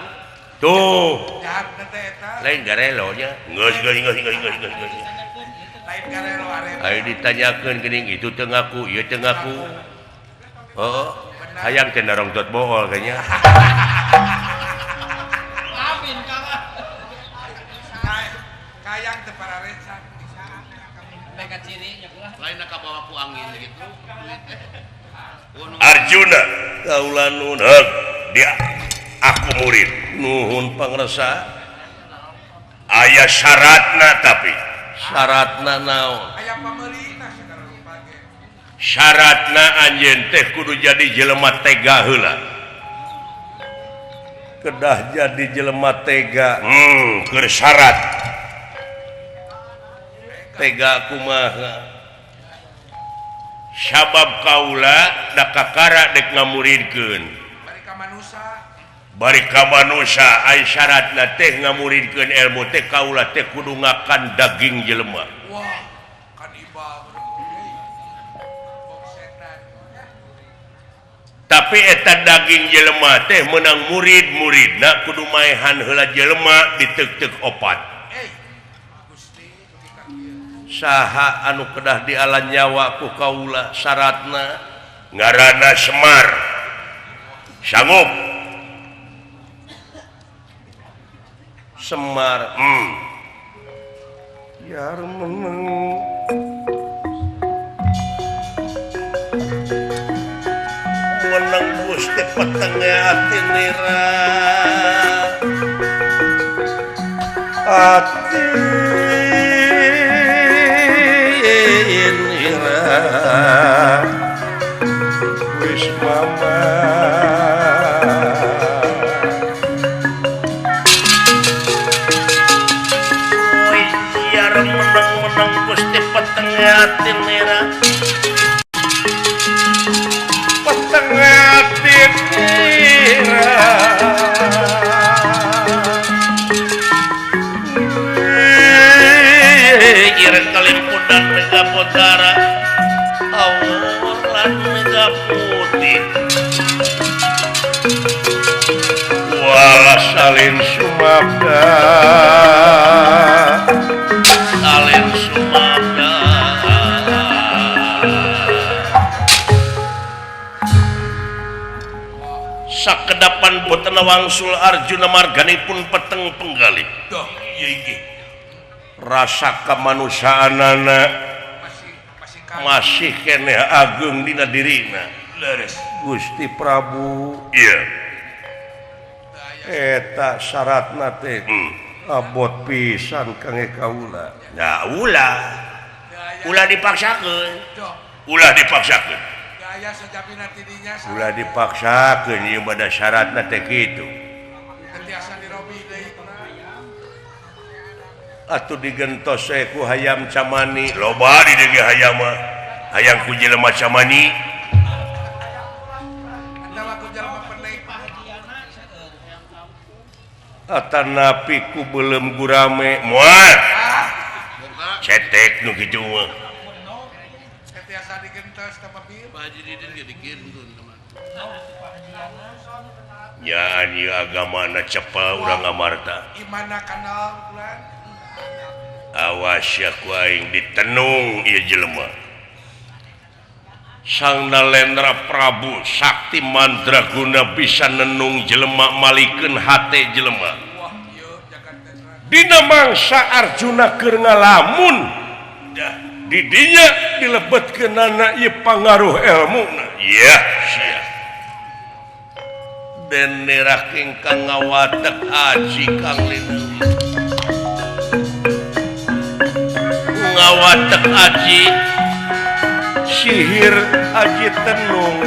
tuh lain garelo nya geus geus geus geus geus geus lain garelo arep ayo ditanyakeun geuning itu teu ngaku ieu teu ngaku heuh hayang teh narongtot bohol kayaknya. Kayang teu parareca. Arjuna kaula nuhun dia aku murid nuhun pangresa aya syaratna tapi syaratna naon aya pameulina sagala rupa ge syaratna anjeun teh kudu jadi jelema tega heula kedah jadi jelema tega keur syarat tega kumaha sabab kaula da kakara dek ngamuridkeun bari ka manusa ai syaratna teh ngamuridkeun ilmu teh kaula teh kudu ngakan daging jelema. Wah, kanibal. Tapi eta daging jelema teh meunang murid-muridna kudu maehan heula jelema diteuk-teuk opat. Saha anu kedah dialan nyawa ku kaula syaratna ngaranna Semar sanggup Semar yar meneng meneng Gusti petenge ati nira ati wis mama wis siar meneng-meneng Gusti petenge ati nira petenge ati nira ireng kalimpudan mega potara awor lan mega putih wala salin sumabda salin sumabda sakedapan boten wangsul Arjuna marganipun peteng penggalih doh ieu inggih rasa kemanusiaanana masih keneh agung dina dirina leres Gusti Prabu iya eta syaratna teh abot pisan kangge kaula nah ulah ulah dipaksakeun ulah dipaksakeun ulah dipaksakeun ieu mah da syaratna teh kitu atuh digentos ku hayam camani loba di deui hayam mah hayang ku jelema camani atanapi ku beuleum gurame moal cetek nu kitu mah tiasa digentos ka papi Pak Haji Didin ge dikintun nya ieu agamana cepa urang Amarta imana kanal bulan awas ya ku aing ditenung ieu jelema Sang Nalendra Prabu Sakti Mandraguna bisa nenung jelema malikeun hate jelema dina mangsa Arjuna keur ngalamun didinya dilebetkeunana ieu pangaruh elmuna yeuh sia den nerah ingkang ngawatek aji kang lineuwih ngawatek aji sihir aji tenung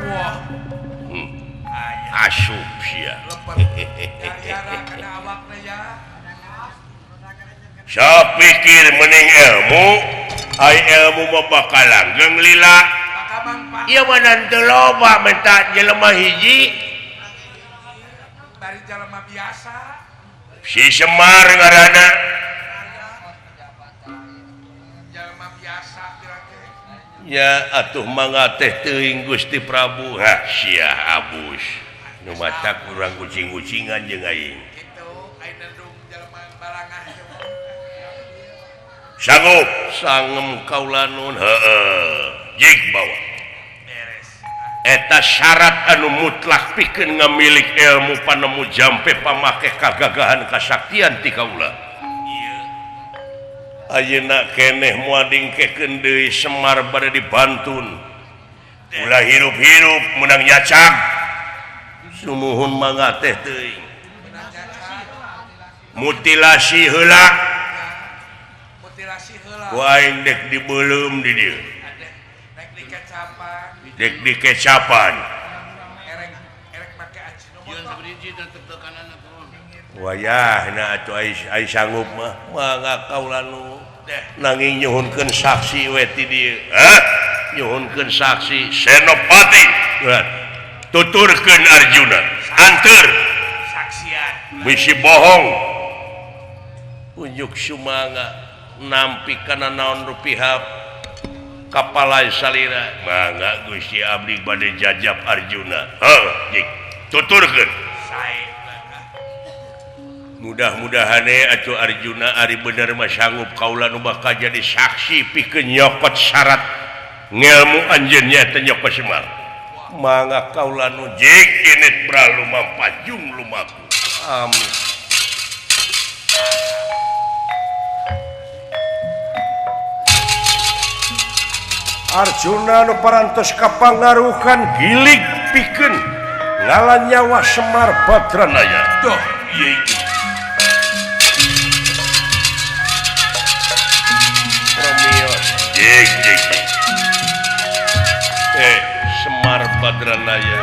wah asup sia sapikir mending ilmu ai ilmu mah bakal langgeng lila ieu mah teu loba menta jelema hiji bari jelema biasa si Semar ngaranna jelema biasa pirake nya atuh mangga teh teuing Gusti Prabu ha sia abus nu matak urang kucing-kucingan jeung aing kitu ai nendung jelema balangah sanggup sangem kaula nun heueuh jig bawa Eta syarat anu mutlak pikeun ngamilik ilmu panemu jampe pamake kagagahan kasaktian ti kaula. Ayeuna keneh moal dingkekeun deui Semar bade dibantun. Ulah hirup-hirup meunang nyacak. Sumuhun mangga teh teuing. Mutilasi heula. Mutilasi heula. Ku aing dek dibeuleum di dieu. Dek dikecapan. Wayahna atuh ai sanggup mah mangga kaula nu nanging nyuhunkeun saksi we ti dieu. Hah? Nyuhunkeun saksi Senopati. Tuturkeun Arjuna. Anteur. Saksian. Bisi bohong. Unjuk sumanga nampi kana naon rupihap. Kapalai salira mangga Gusti abdi bade jajab Arjuna. Heuh, jik tuturkeun. Sae. Mudah-mudahan atuh Arjuna ari bener mah sanggup kaula nu bakal jadi saksi pikeun nyokot syarat ngelmu anjeun nya teh nyokot Semar. Mangga kaula nu jik init bralu mampajung lumaku. Amin. Arjuna nu parantos kapangaruhan gilig pikeun ngalan nyawa Semar Badranaya. Duh, ieu iki. Romios, jig jig. Semar Badranaya.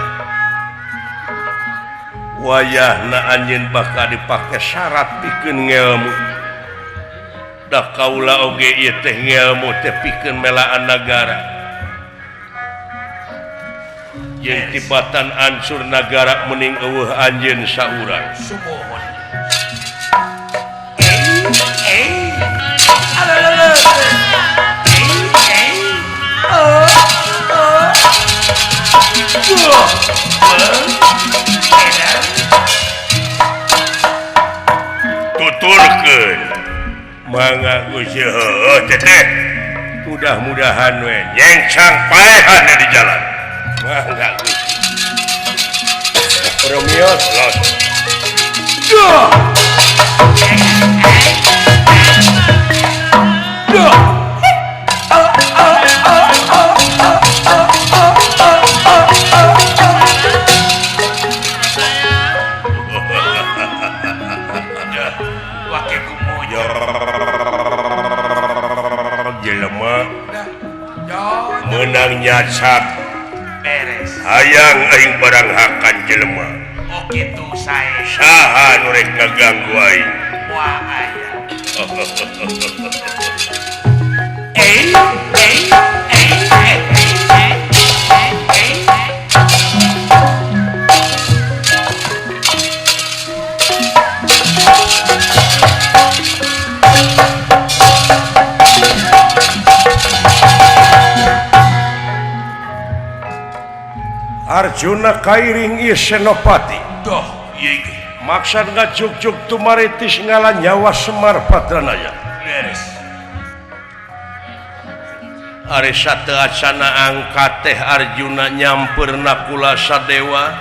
Wayahna anjeun bakal dipake syarat pikeun ngelmu. Dah kaula oge ieu teh ngelmu teh pikeun melaan nagara. Jeung tibatan ancur nagara meuning eueuh anjeun saurang. Sumuhun. Tuturkeun mangga Gusti heueuh teteh. Mudah-mudahan we nyengsang paehan di jalan. Mangga Gusti. Romios los. Duh. Duh. Jelema menang nyacak beres hayang aing barang hakan jelema. Oh kitu sae. Saha nu rek ngaganggu aing? Moal aya. Arjuna kairing ieu Senopati. Duh, ieu ge. Maksad ngajugjug tumaritis ngalan nyawa Semar Badranaya. Beres. Ari sateuacana angkat teh Arjuna nyamper Nakula Sadewa.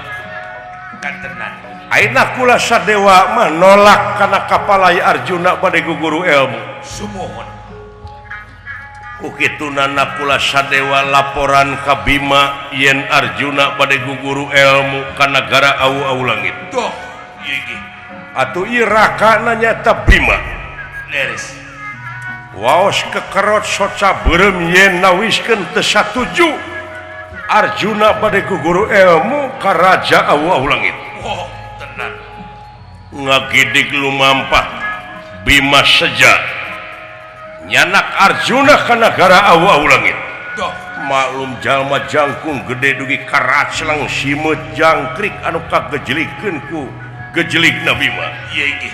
Kantenan. Ai Nakula Sadewa mah nolak kana kapalai Arjuna bade guguru ilmu. Sumuhun. Ku kituna Nakula Sadewa laporan ka Bima yen Arjuna bade guguru ilmu ka nagara awu-awu langit. Duh, ieu ge. Atuh ieu rakana nyaeta Bima. Beres. Waos kekerot soca beureum yen nawiskeun teu satuju Arjuna bade guguru ilmu ka raja awu-awu langit. Oh, tenan. Ngagidig lumampah Bima seja nyanak Arjuna ka nagara awu-awu langit. Duh. Maklum jalma jangkung gede dugi karaclang simeut jangkrik anu kagejelikeun ku gejelikna Bima. Ieu ge.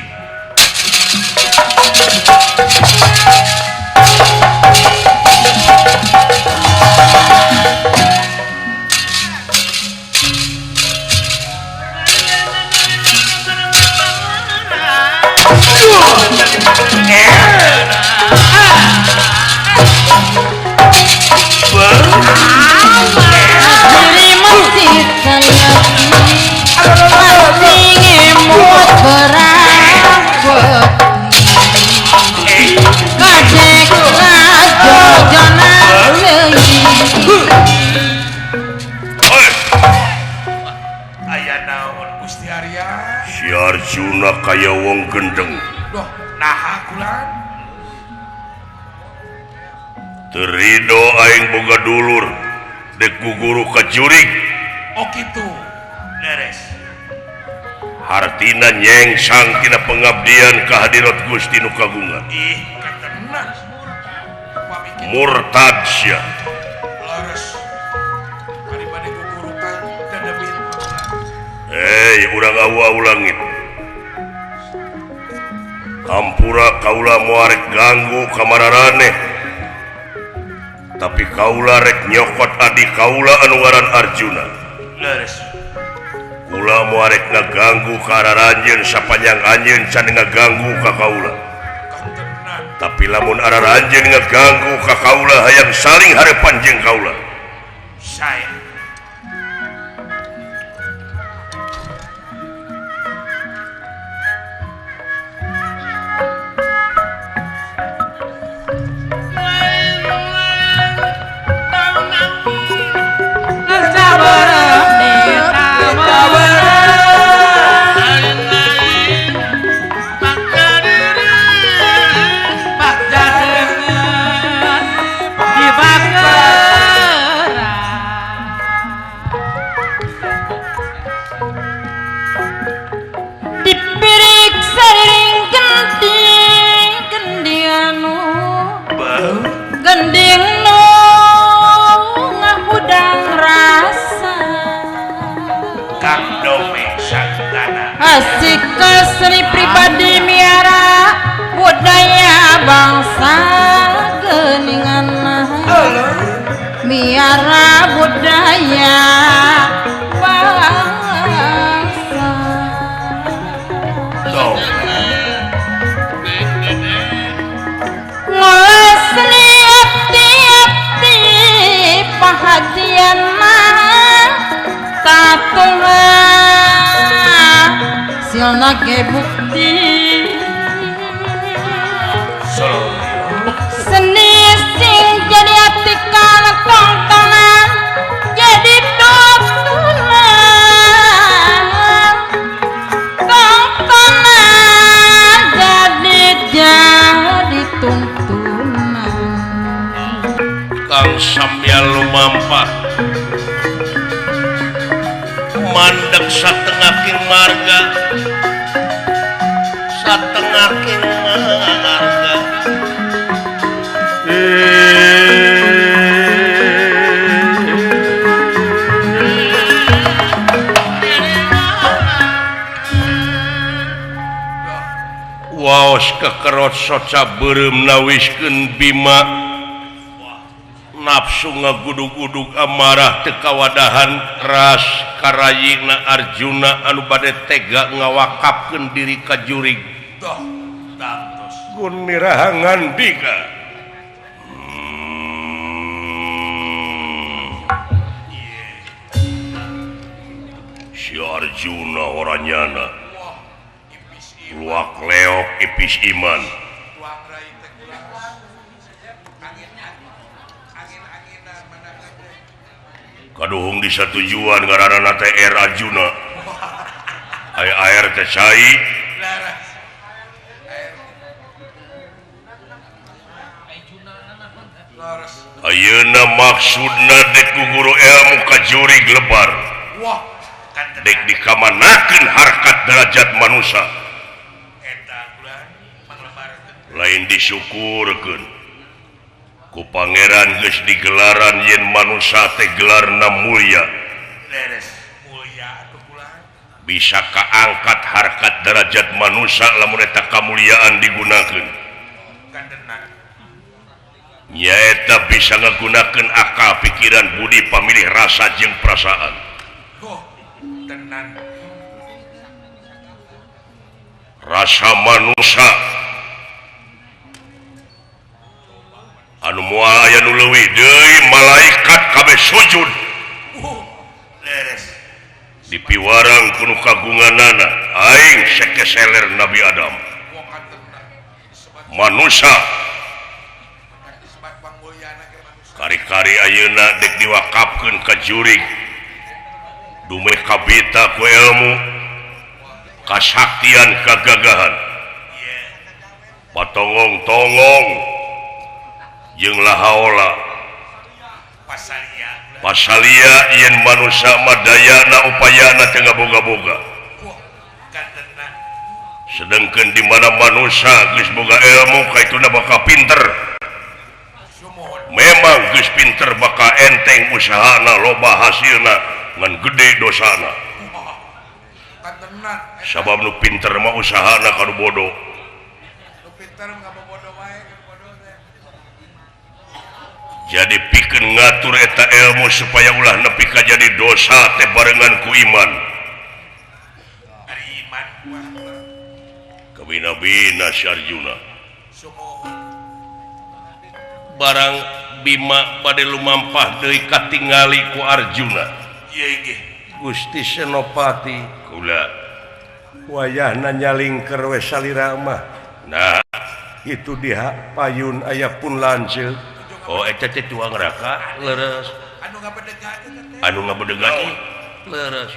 Diri Arjuna kaya wong gendeng. Duh, naha kula. Teu rido aing boga dulur dek guguru ka jurig. Oh kitu. Leres. Hartina nyengsang tina pengabdian ka hadirat Gusti nu kagungan. Ih, katenan. Murtad sia. Leres. Ari bade gugurukan dedemit. Hei, urang awu-awu langit. Hampura kaula moal rek ganggu kamararaneh. Tapi kaula rek nyokot adi kaula anu ngaran Arjuna. Leres. Kula moal rek ngaganggu ka araranjeun sapanjang anjeun can ngaganggu ka kaula. Tapi lamun araranjeun ngaganggu ka kaula hayang saling harepan jeung kaula. Sae. Asik seni pribadi miara budaya bangsa geningan miara budaya bangsa. Ngolah seni abdi-abdi pahajian mah tatungan silna ge bukti seni sing jadi ati kana tontonan jadi tuntunan tontonan jadi tuntunan. Kang Samya lumampah mandek satengaking marga satengaking marga. Waos kekerot soca beureum nawiskeun Bima nafsu ngagudug-udug amarah teu kawadahan ras karayina Arjuna anu bade tega ngawakapkeun diri ka jurig. Toh, tantos. Gun mirahangan dika. Si Arjuna oranyana. Luak leok ipis iman. Kaduhung di satujuan ngaranna teh R Arjuna. Aya air teh cai. Ayeuna maksudna dek guru ilmu ka jurig lebar. Dek dikamanakeun harkat derajat manusia. Lain disyukurkeun. Ku pangeran geus digelaran yen manusia teh gelarna mulia. Leres, mulia atuh kula. Bisa kaangkat harkat derajat manusia lamun eta kamuliaan digunakeun. Nyaeta bisa ngagunakeun akal, pikiran, budi, pamilih, rasa jeung perasaan. Oh, tenan. Rasa manusia anu moal aya nu leuwih deui malaikat kabeh sujud. Leres. Dipiwarang ku nu kagunganana aing sekeseler Nabi Adam. Manusia kari-kari ayeuna dek diwakafkeun ka jurig dumeh kabita ku ilmu Kasaktian kagagahan patongong-tongong jeung lahaola pasalia yen manusia madayana upayana teu ngaboga-boga. Sedangkan di mana manusia geus boga ilmu kaituna bakal pinter. Memang geus pinter bakal enteng usahana loba hasilna ngan gede dosana. Sabab nu pinter mah usahana kanu bodoh. Jadi pikeun ngatur eta ilmu supaya ulah nepi ka jadi dosa teh barengan ku iman. Kabina-bina si Arjuna. Barang Bima bade lumampah deui katingali ku Arjuna. Gusti Senopati kula wayahna nyalingker we salira mah. Nah, itu dia payun aya pun lanceuk. Oh eta teh tuang raka leres. Anu ngabedega teh leres.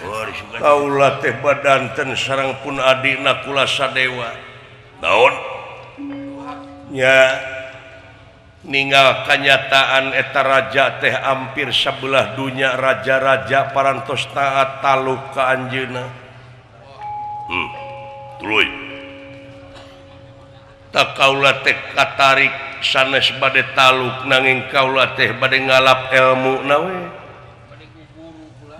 Oh disugan. Kaula teh badanten sareng pun adina kula sadewa. Naon? Nya ninggal kanyataan eta raja teh hampir sabelah dunya raja-raja parantos taat taluk ka anjeunna. Tuluy. Tak kaula teh katarik sanes bade taluk nanging kaula teh bade ngalap ilmu nawe.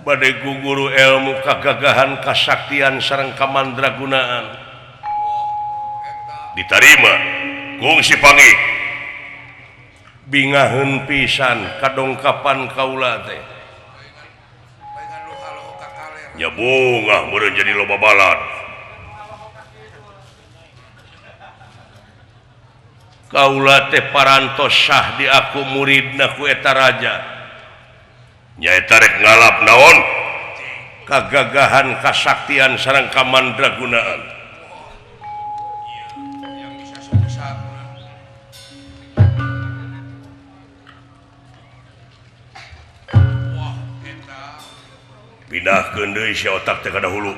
Bade guguru ilmu kagagahan kasaktian sareng kamandragunaan. Ditarima kungsi pangi. Bingaheun pisan kadongkapan kaula teh. Nya bungah meureun jadi loba balad. Kaula teh parantos sah di aku muridna ku eta raja. Nyaeta rek ngalap naon? Kagagahan kasaktian sareng kamandragunaan. Pindahkeun deui si otak teh ka dahulu.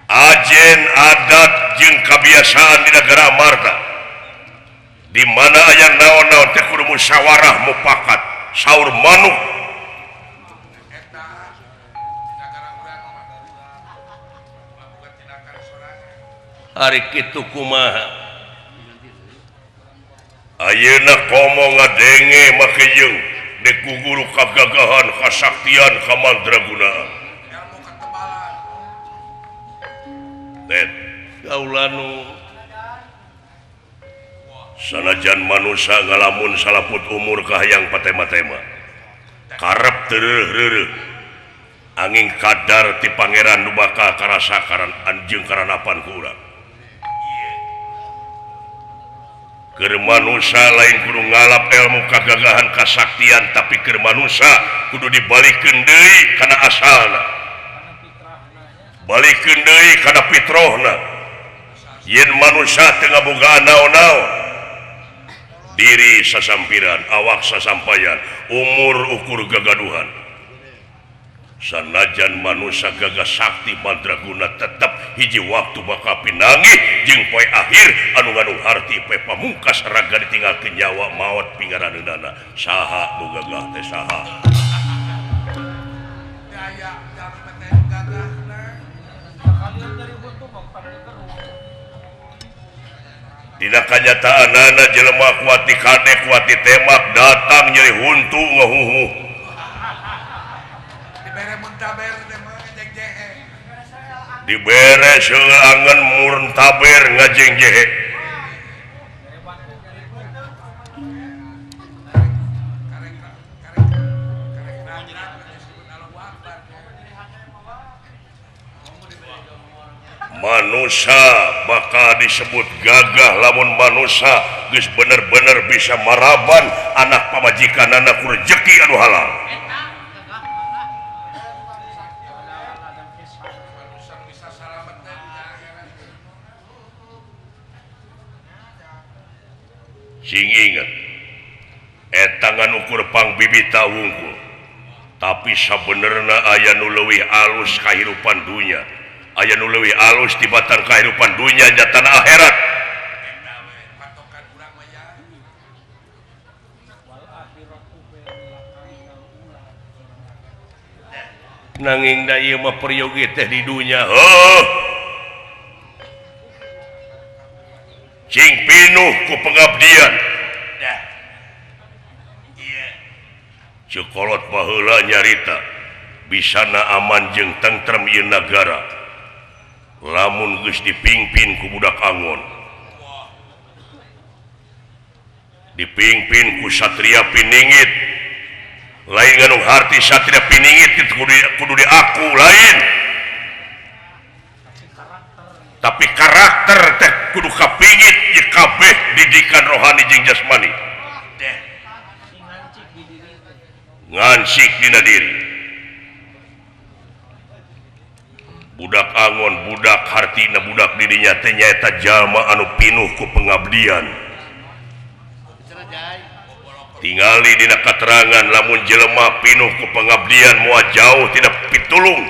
Ajen adat jeung kabiasaan di negara Amarta di mana aya naon-naon teh kudu musyawarah mufakat saur manuk. Ari kitu kumaha ayeuna komo ngadenge make jeung dek guguru kagagahan kasaktian kamandragunaan. Kaulanu sanajan manusia ngalamun salaput umur kahayang patema-tema karep tereuh-reureun angin kadar ti pangeran nu bakal karasa karan anjeung karanapan ku urang. Keur manusia lain kudu ngalap ilmu kagagahan kasaktian tapi keur manusia kudu dibalikeun deui kana asalna. Balikeun deui kana fitrahna. Yen manusia teu ngabogaan naon-naon diri sasampiran awak sasampayan umur ukur gagaduhan. Sanajan manusia gagah sakti mandraguna tetep hiji waktu bakal pinanggih jeung poe akhir anu ngandung harti poe pamungkas raga ditinggalkeun nyawa maot pingaraneunana. Saha nu gagah teh saha? Dina kanyataanana jelema kuat dikade kuat ditembak datang nyeri huntu ngahuhu. Dibere seueul murtaber ngajeng jehe. Manusia bakal disebut gagah lamun manusia geus bener-bener bisa maraban anak pamajikanana ku rejeki anu halal. Sing inget eta ngan ukur pangbibita wungkul tapi sabenerna aya nu leuwih alus kahirupan dunya aya nu leuwih alus tibatan kahirupan dunya nyatana akhirat. Nanging da ieu mah peryogi teh di dunya heuh cing pinuh ku pengabdian. Cekolot baheula nyarita bisana aman jeung tentrem ieu nagara lamun geus dipingpin ku budak angon dipingpin ku satria piningit lain nganu harti satria piningit kudu diaku lain tapi karakter teh kudu kapingit ieu kabeh didikan rohani jeung jasmani ngansik dina diri. Budak angon budak hartina budak dirinya teh nyaeta jalma anu pinuh ku pengabdian. Tingali dina katerangan lamun jelema pinuh ku pengabdian moal jauh tidak pitulung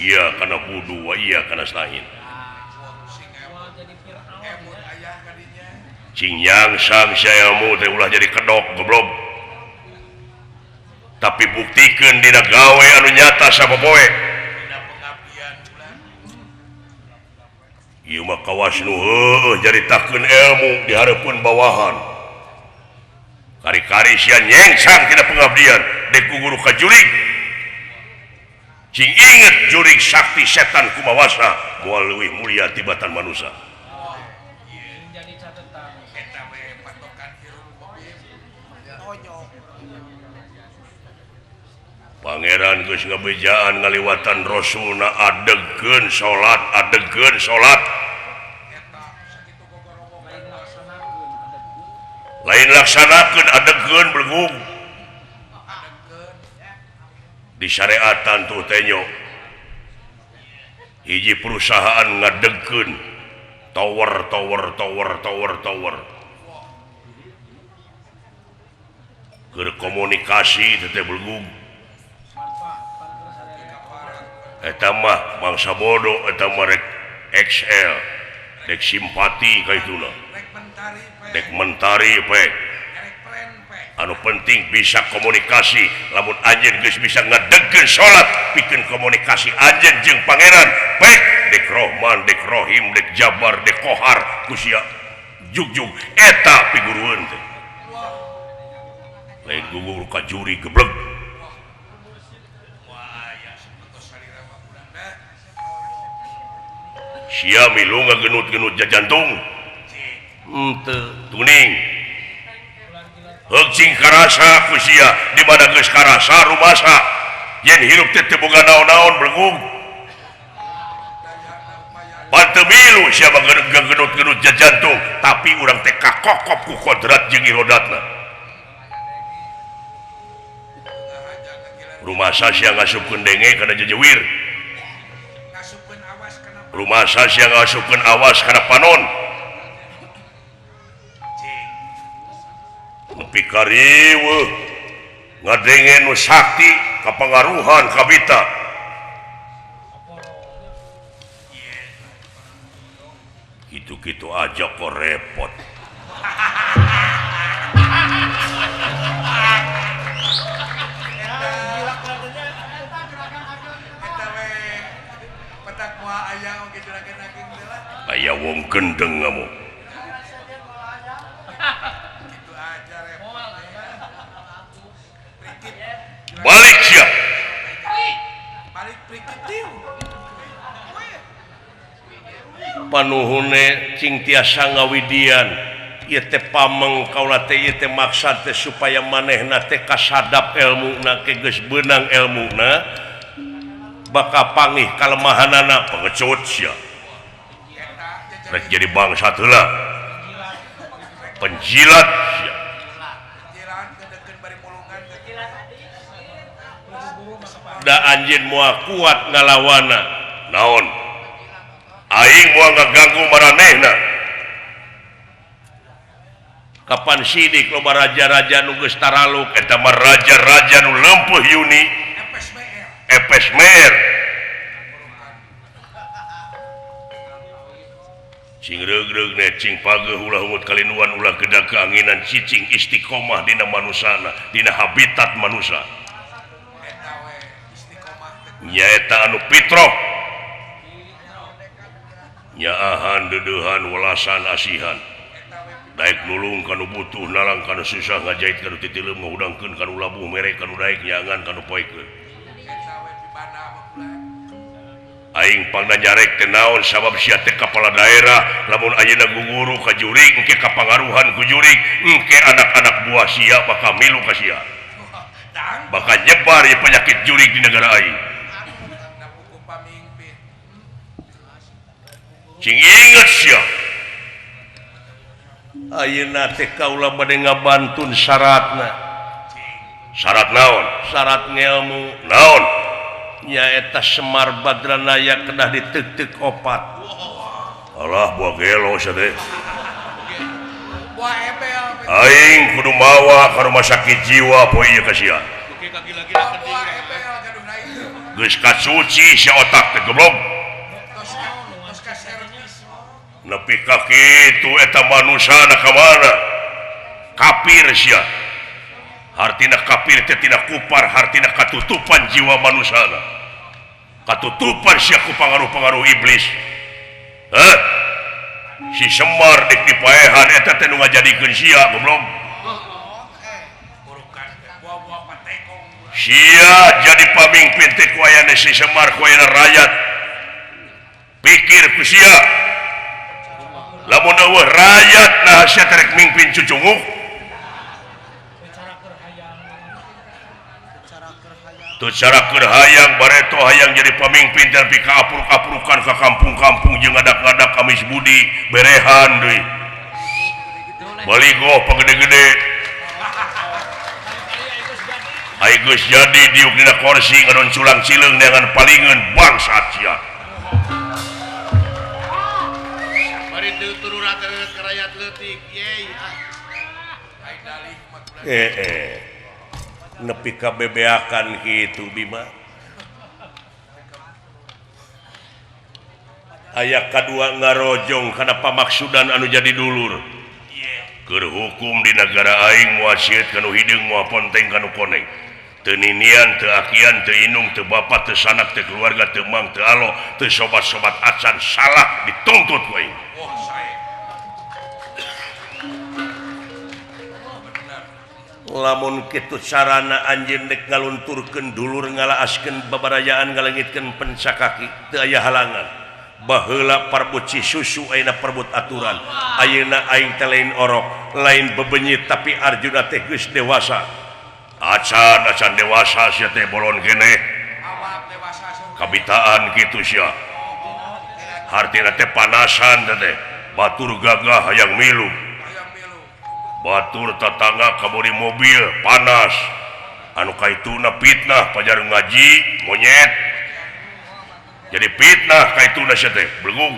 iya kana budu wa iya kana sahin. Cing yangsang saelmu teh ulah jadi kedok goblok tapi buktikeun dina gawe anu nyata sapopoe. Ieu mah kawas nu heueuh jaritakeun ilmu di hareupeun bawahan. Kari-kari sia nyengsang tina pengabdian dek ku guru ka jurig. Cing inget jurig sakti setan kumawasa moal leuwih mulia tibatan manusa. Pangeran geus ngabejaan ngaliwatan rasulna adegkeun salat adegkeun salat lain laksanakeun adegkeun belgung di syariatan tuh tenyo hiji perusahaan ngadegkeun tower tower tower tower tower keur komunikasi teh belgung eta mah bangsa bodoh eta mah rek XL rek simpati ka ituna rek mentari pe anu penting bisa komunikasi lamun anjeun geus bisa ngadegkeun salat pikeun komunikasi anjeun jeung pangeran pek dek Rohman dek Rohim dek Jabar dek Kohar ku sia jugjug eta pigurueun teh lain guru ka juri gebleg. Sia milu ngagenut-genut jajantung henteu tuning heug cing karasa ku sia di mana geus karasa rumasa yen hirup teh teu boga naon-naon belgung pan teu milu sia mah ngagenut-genut jajantung tapi urang teh kakokop ku kodrat jeung irodatna rumasa sia ngasupkeun denge kana jejewir rumasa sia ngasupkeun awas kana panon nepi ka riweuh ngadenge nu sakti kapangaruhan kabita kitu-kitu aja kok repot. Aya wong gendeng kamu. Balik sia. Panuhune cing tiasa ngawidian ieu teh pameng kaula teh ieu teh maksad teh supaya manehna teh kasadap elmuna ke geus beunang elmuna bakal pangih kalemahanana pengecut sia. Rek jadi bangsa heula penjilat sia. Da anjeun moal kuat ngalawana naon aing moal ngaganggu maranehna Kapan sidik loba raja-raja nu geus taraluk eta mah raja-raja nu lempeuh yuni Epes Meer cing reug-reug ne cing pageuh ulah hungut kalinuan ulah gedag keanginan cicing istiqomah dina manusana dina habitat manusa nyaeta anu fitrah nyaahan deudeuhan welasan asihan daek nulung kanu butuh nalang kanu susah ngajait kanu titileum ngahudangkeun kanu labuh mere kanu daek nyangan kanu poekeun aing pangna nyarek teh naon sabab sia teh kepala daerah lamun ayeuna guguru ka jurig engke kapangaruhan ku jurig engke anak-anak buah sia bakal milu ka sia bakal nyebar ieu penyakit jurig di negara aing cing inget sia ayeuna teh kaula bade ngabantun syaratna syarat naon syarat ngelmu naon nyaeta Semar Badranaya kedah diteuk-teuk opat alah buah gelo sia teh aing kudu mawa ka rumah sakit jiwa poe ieu ka sia geus kasuci sia otak teh goblok nepi ka kitu eta manusana ka mana kafir sia hartina kafir teh tina kupar hartina katutupan jiwa manusana katutupan sia ku pangaruh-pangaruh iblis heh si Semar dek dipaehan eta teh nu ngajadikeun sia goblok sia jadi pamimpin teh ku ayana si Semar ku ayana rakyat pikir ku sia lamun eueuh rakyat nah sia teh rek mimpin cucunguk teu cara keur hayang bareto hayang jadi pamimpin dan pika apuruk-apurukan ka kampung-kampung jeung ngadak-ngadak Kamis Budi berehan deui baligo pagede-gede ai geus jadi diuk dina kursi ngadon culang cileung neangan palingeun bangsat sia bari teu turun ka rakyat leutik yeay nepi ka bebeakan kitu Bima aya kadua ngarojong kana pamaksudan anu jadi dulur keur hukum di nagara aing moal sieut kanu hideung moal ponteng kanu koneng teu ninian teu akian teu indung teu bapa teu sanak teu keluarga teu mang teu alo teu sobat-sobat acan salah dituntut ku aing. Lamun kitu carana anjeun dek ngalunturkeun dulur ngalaaskeun babarayaan ngalengitkeun pencakaki teu aya halangan baheula parbut susu ayeuna parbut aturan ayeuna aing teh lain orok lain bebenyit tapi Arjuna teh geus dewasa acan acan dewasa sia teh bolon keneh kabitaan kitu sia hartina teh panasan teh batur gagah hayang milu batur tetangga kaburi mobil panas anu kaituna fitnah pajar ngaji monyet jadi fitnah kaituna sia teh belegung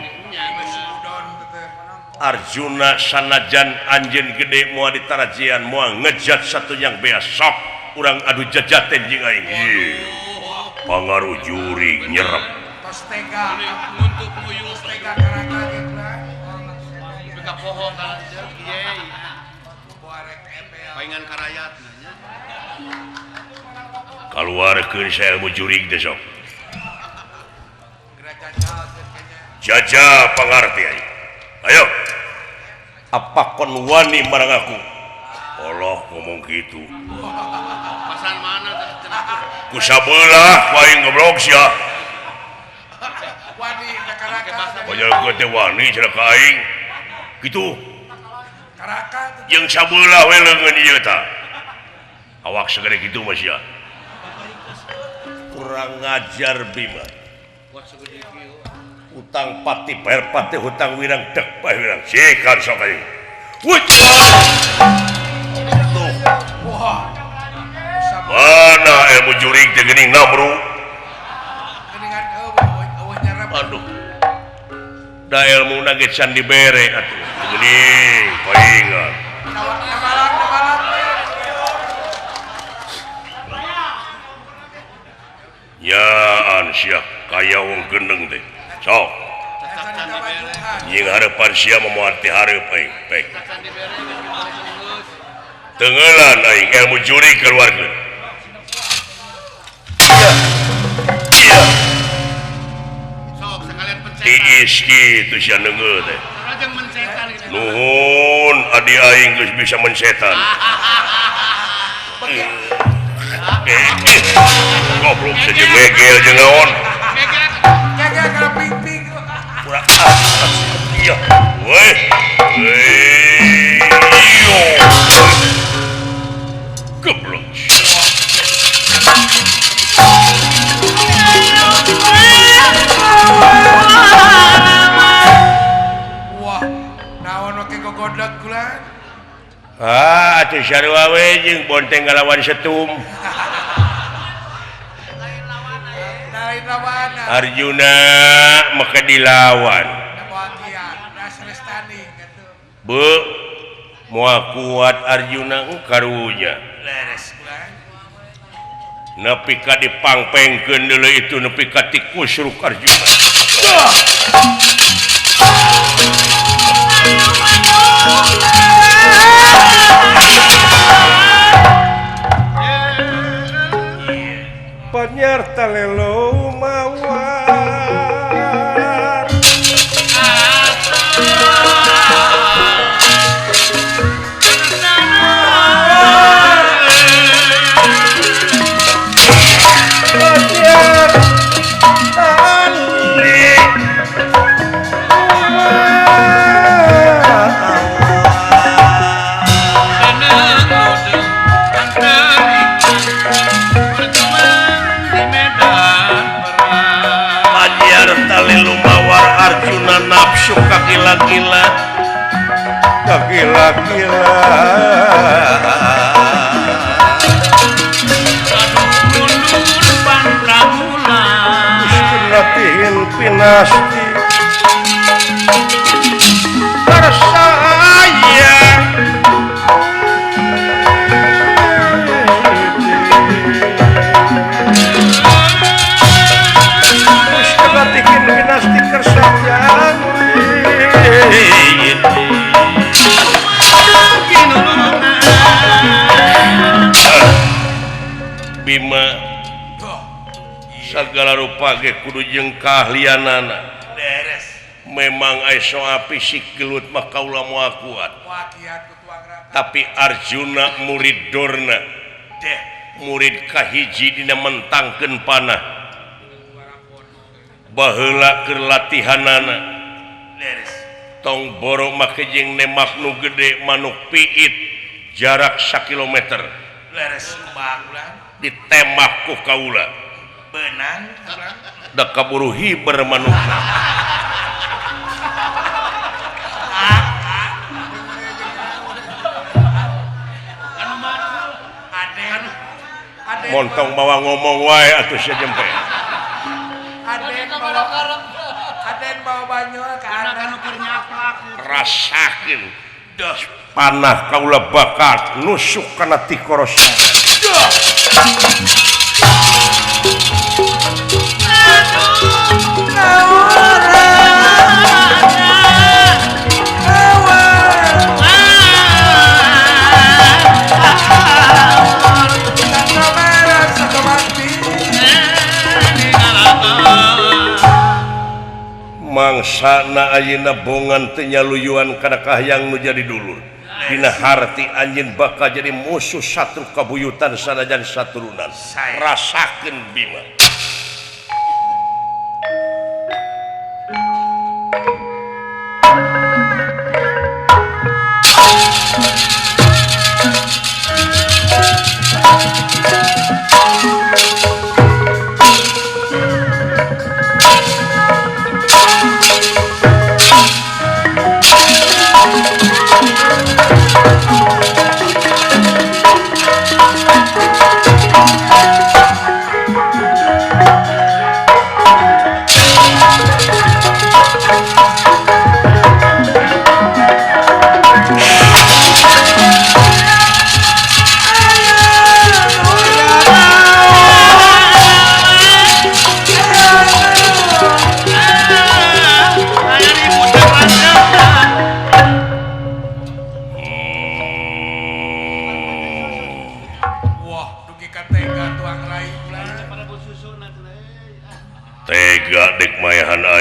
Arjuna sanajan anjeun gede moal ditarajian moal ngejat satu yang bea sok urang adu jajaten jeung aing pangaruh jurig nyerep tos tega untuk muyung tega karaka ka poho paingan karayat kaluarkeun saya ilmu jurig teh sok jaja pangarti aing ayo apa kon wani marang aku Allah ngomong gitu pasan mana ku sabelah ku aing goblok sia wani karaka banyak teh wani cenah ka aing kitu karaka jeung sabelah we leungeun ieu tah awak segede kitu mah sia kurang ngajar Bima hutang pati bayar pati hutang wirang dek bayar wirang sikan sok aing wuih mana ilmu jurig teh geuning namru aduh da ilmuna ge can dibere atuh geuning paingan Yaan sia kaya wong gendeng teh. Sok. Jeung harapan sia moal ti hareup aing. Baik. Tenggelan aing ilmu juri keluarkeun. Iya. Sok sekalian pencetan. Tiis kitu sia neungeul teh. Nuhun adi aing geus bisa mensetan. Goblok saja megel jeung naon. Megel kana ping-ping. Kurang iya. Weh. Goblok. Wah, naon oke gogodlog kula. Ah, atuh sarua we jeung bonteng ngalawan setum. Arjuna maka dilawan. Be, moal kuat Arjuna karunya. Nepi ka dipangpengkeun deuleu itu nepi ka tikusruk Arjuna. Panyarta lelo mawar Arjuna nafsu kagila-gila kagila-gila mundur pantramula latihin pinasti tersaya latihin pinasti kersaya. Bima segala rupa ge kudu jeung kaahlianana. Memang aya soal fisik gelut mah kaula moal kuat. Tapi Arjuna murid Dorna, murid kahiji dina mentangkeun panah. Baheula keur latihanana. Tong boro make jeung nembak nu gede manuk piit jarak sakilometer. Leres kumaha ditembak ku kaula benang da kaburu hiber manukna. Montong bawa ngomong wae atuh sia jempe. Aden bawa banyol ka anu keur nyaplak. Rasakeun panah kaula bakal nusuk kana tikoros. Mangsana ayeuna bongan teu nyaluyuan kana kahayang nu jadi dulur. Dina harti anjeun bakal jadi musuh satru kabuyutan sanajan saturunan. Rasakeun Bima.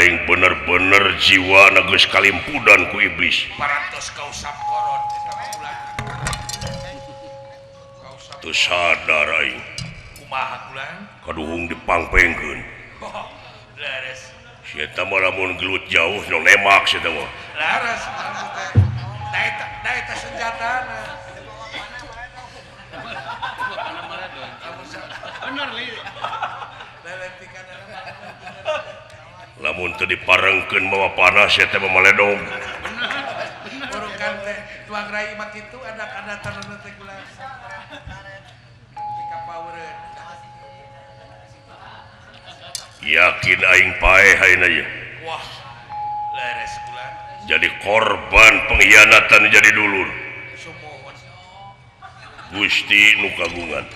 aing bener-bener jiwa na geus kalimpudan ku iblis. Parantos kausap koron eta mah ulah. Teu sadar aing. Kumaha kulan? Kaduhung dipangpengkeun. Oh, leres. Si eta mah lamun gelut jauh nu nemak si eta mah. Leres teh. Da eta senjatana. Bener li. Lamun teu diparengkeun mawa panas eta mah maledog. Urukan teh tuang rai mah kitu adat-adatan teh kula. Pika paureun. Yakin aing paeh ayeuna ieu. Wah, leres kula. Jadi korban pengkhianatan jadi dulur. Sumuhun. Gusti nu kagungan.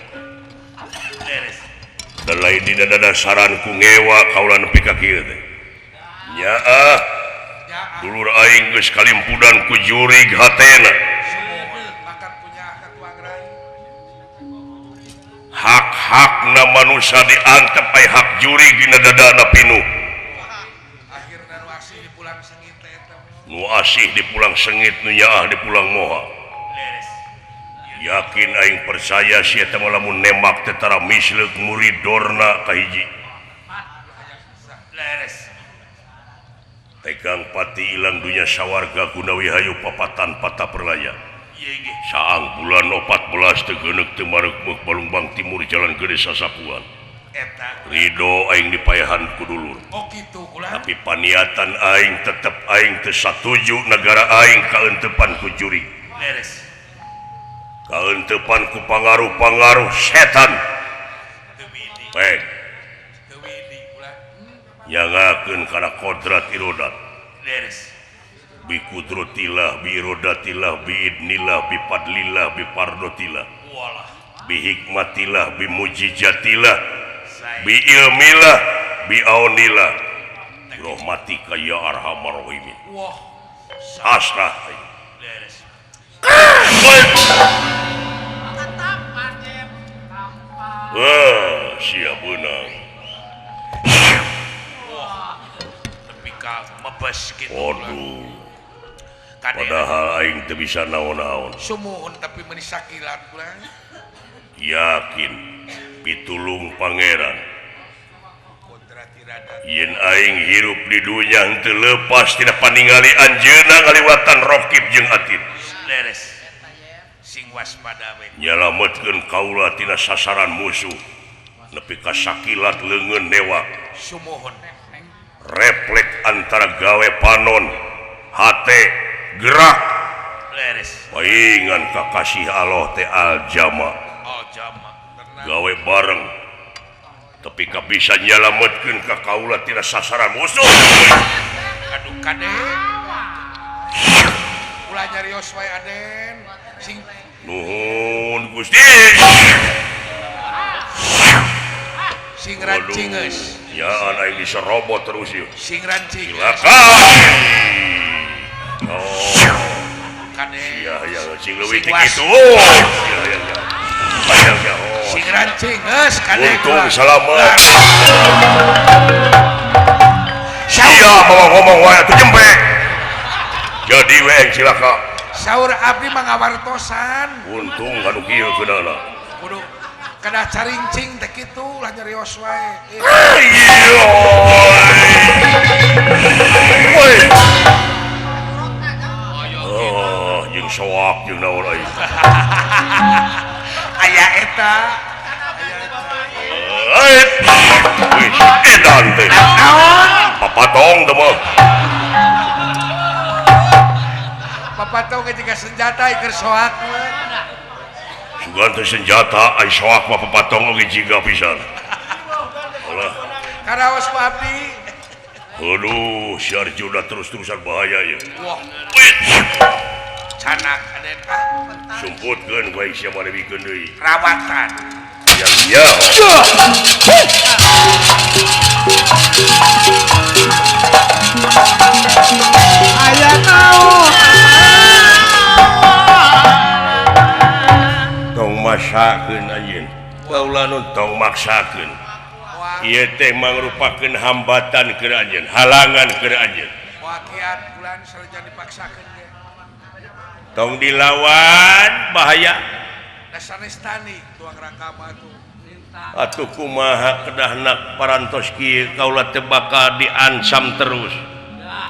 Leres. Dan lain dina dadasaran ku ngewa kaula nepi ka kieu teh. Nyaah. Dulur aing geus kalimpudan ku jurig hatena. Hak-hakna manusia diantep ai hak jurig dina dadana pinuh. Akhirna nu asih dipulang sengit teh eta. Nu asih dipulang sengit, nu nyaah dipulang moha. Yakin aing percaya si eta mah lamun nembak teh tara misleuk murid dorna kahiji. Leres. Tegang pati ilang dunya sawarga gunawi hayu papatan patah perlaya. Saang bulan 14 teu geuneuk teu mareukmeuk Balungbang Timur Jalan Gede Sasapuan. Eta. Ridho aing dipayahan ku dulur. Oh kitu kula. Tapi paniatan aing tetep aing teu satuju nagara aing kaentepan ku jurig. Leres. Kaentepan ku pangaruh-pangaruh setan. Baik. Nyangakeun kana kodrat irodat. Leres. Bi kudratillah, bi irodatillah, bi idnillah, bi fadlillah, bi pardotillah. Walah. Bi hikmatillah, bi mujizatillah, bi ilmillah, bi aunillah. Rahmatika ya arhamar rahimin. Wah. Asrah. Leres. Wah, sia beunang. Wah, nepi ka mebes kitu. Waduh. Padahal aing teu bisa naon-naon. Sumuhun tapi meuni sakilat kula. Yakin pitulung pangeran. Yen aing hirup di dunya henteu leupas tina paningali anjeunna ngaliwatan rokib jeung atid. Leres. Sing waspada we. Nyalametkeun kaula tina sasaran musuh. Nepi ka sakilat leungeun newak. Sumuhun. Refleks antara gawe panon, hate, gerak. Leres. Paingan kakasih Allah teh aljama. Aljama. Gawe bareng. Tapi ka bisa nyalametkeun ka kaula tina sasaran musuh. Aduh kade. Ulah nyarios wae Aden. Sing nuhun Gusti. Sing rancing geus. Ya aing diserobot terus ieu. Sing rancing. Cilaka. Oh. Kade. Iya ya sing leuwih ti kitu. Iya ya ya. Hayang ya. Sing rancing geus kade. Untung selamat. Sia bawa ngomong wae atuh jempe. Jadi we aing cilaka. Saur abdi mah ngawartosan. Untung anu kieu keunana. Kudu kada carincing teh kitu lah nyarios wae. Woi. Oh, jeung soak jeung naon aing. Aya eta. Wih, edan teh. Naon? Papatong teh mah. Papatong ge jiga senjata keur soak. Sugan teh senjata ai soak mah papatong oge jiga pisan. Alah. Karaos ku abdi. Aduh, si Arjuna terus-terusan bahaya ya. Wah. Canak aden ah. Sumputkeun ku aing sia mah dibikeun deui. Rawatan. Ya ya. Aya naon? Tong masakeun anjeun. Kaula nu tong maksakeun. Ieu teh mangrupakeun hambatan keur anjeun, halangan keur anjeun. Wakiat bulan sanajan dipaksakeun ge. Tong dilawan bahaya. Da sanes tani tuang raka mah atuh. Atuh kumaha kedahna parantos kieu kaula teh bakal diancam terus.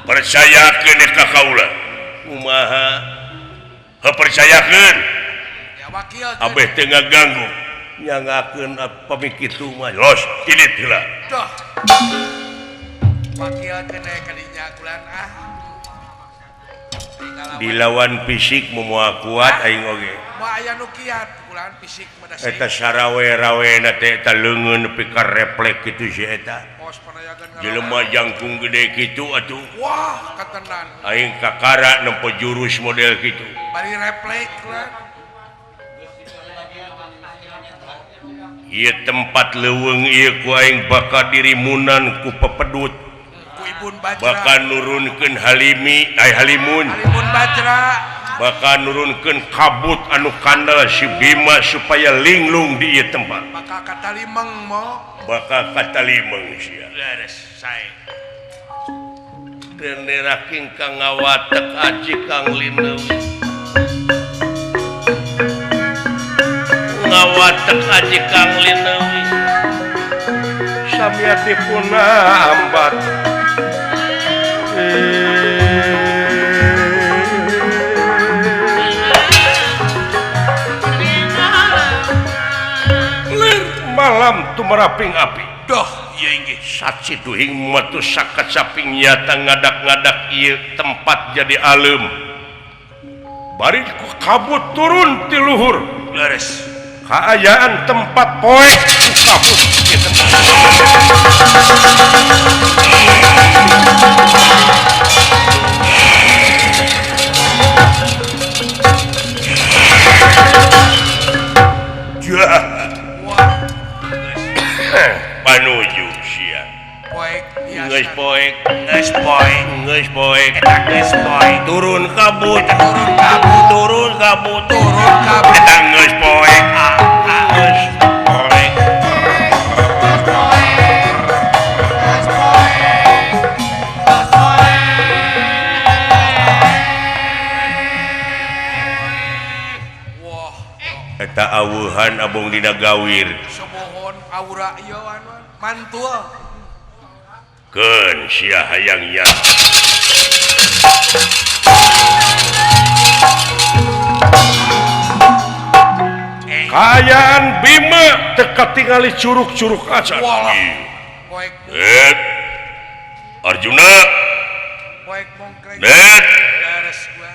Percayakeun ka kaula. Kumaha? Heuh percayakeun. Ya wakil. Abeh teu ngaganggu. Nyangakeun pami kitu mah los indit heula. Doh. Wakil kena kadinya kulan ah. Dilawan fisik moal kuat aing oge. Moal aya nu kiat kulan fisik mah da. Eta sarawe-rawena teh eta leungeun nepi ka reflek kitu si eta. Jelema jangkung gede kitu atuh. Wah, katenan. Aing kakara nempo jurus model kitu. Bari reflek kulan. Ieu tempat leuweung ieu ku aing bakal dirimunan ku pepedut. Ku Ibun Bajra. Bakal nurunkeun Halimi, ay Halimun. Halimun Bajra. Bakal nurunkeun kabut anu kandel si Bima supaya linglung di ieu tempat. Bakal katalimeng mo. Bakal katalimeng sia. Leres sae. Teu kang ngawatek aji Kang Lineuwi. Ngawatek aji Kang Lineuwi. Samyatipun ambat. Lir malam tumeraping api. Doh, ieu inggih. Saci duhing matu sakacaping nyata ngadak-ngadak ieu tempat jadi alem. Bari kabut turun ti luhur. Leres. Kaayaan tempat poek ku kabut ieu tempat. Panuju sia. Poek biasa. Geus poek, geus poek, geus poek, eta geus poek. Turun kabut, turun kabut, turun kabut, turun kabut. Eta geus poek, geus poek. Wah, Eta aweuhan abong dina gawir. Sumuhun aura ieu anu mantul. Keun sia hayang nya. Kaayaan Bima teu katingali curug-curug acan. Walah. Poek. Et. Arjuna. Poek mongkreng. Net. Leres gua.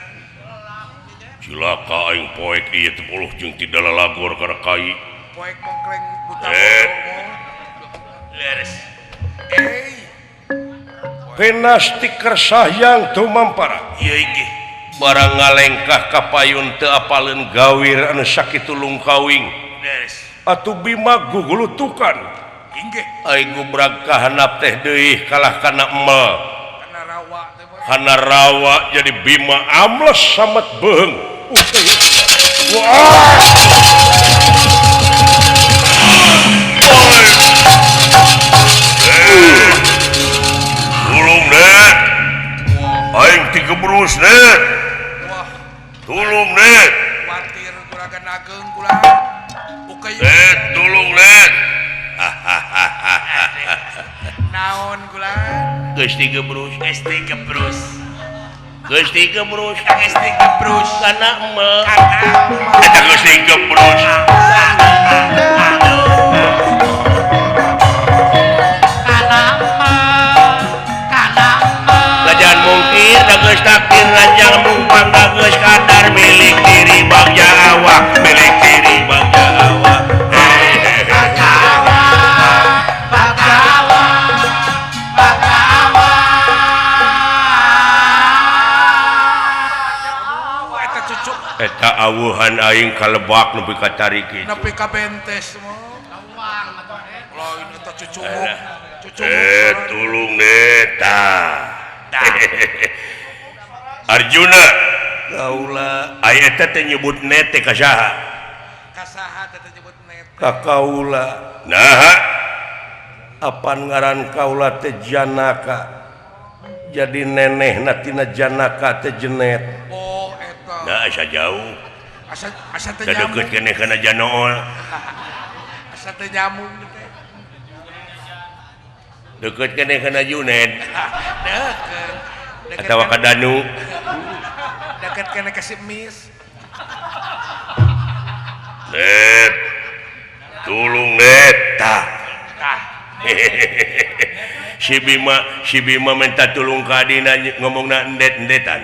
Cilaka aing poek ieu teh buluh jeung ti dalalagor kana kai. Poek mongkreng buta Et. Leres. Eh. Penasti kersahyang tumampara. Ieu inggih. Barang ngalengkah ka payun teu apaleun gawir anu sakitu lungkawing. Leres. Atuh Bima gugulutukan. Inggih. Aing gubrag ka handap teh deui kalah kana emel. Kana rawa teh. Kana rawa jadi Bima amles samet beuheung. Wah. Tulung deh. Aing tigebrus deh. Wah, Tulung deh. kuatir juragan ageng kula. Buka ieu. Deh, tulung deh. Naon kula? Geus tigebrus, Geus tigebrus. geus tigebrus. Eta geus tigebrus. Kana emel. Kana Eta geus tigebrus. Lajan mungkir da geus takdir ranjang numpang da geus kadar milik diri bagja awak, milik diri bagja awak. Wah, eta cucuk Eta awuhan aing kalebak nepi ka tarik kitu. nepi ka bentes mah. Lain eta cucumuk. Cucumuk. Tulung neta. Arjuna kaula aya eta teh nyebut net teh ka saha? Ka saha teh nyebut net? Ka kaula. Naha? Apan ngaran kaula teh Janaka. Jadi nenehna tina Janaka teh Jenet. Oh eta. Nah asa jauh. Asa asa teh nyambung. Deukeut keneh kana Janool. Asa teh nyambung teh. Deukeut keneh kana Junet. Deukeut. Atawa ka Danu. Deukeut keneh ka si Mis. Net. Tulung net tah. Tah. Si Bima minta tulung ka adina ngomongna endet-endetan.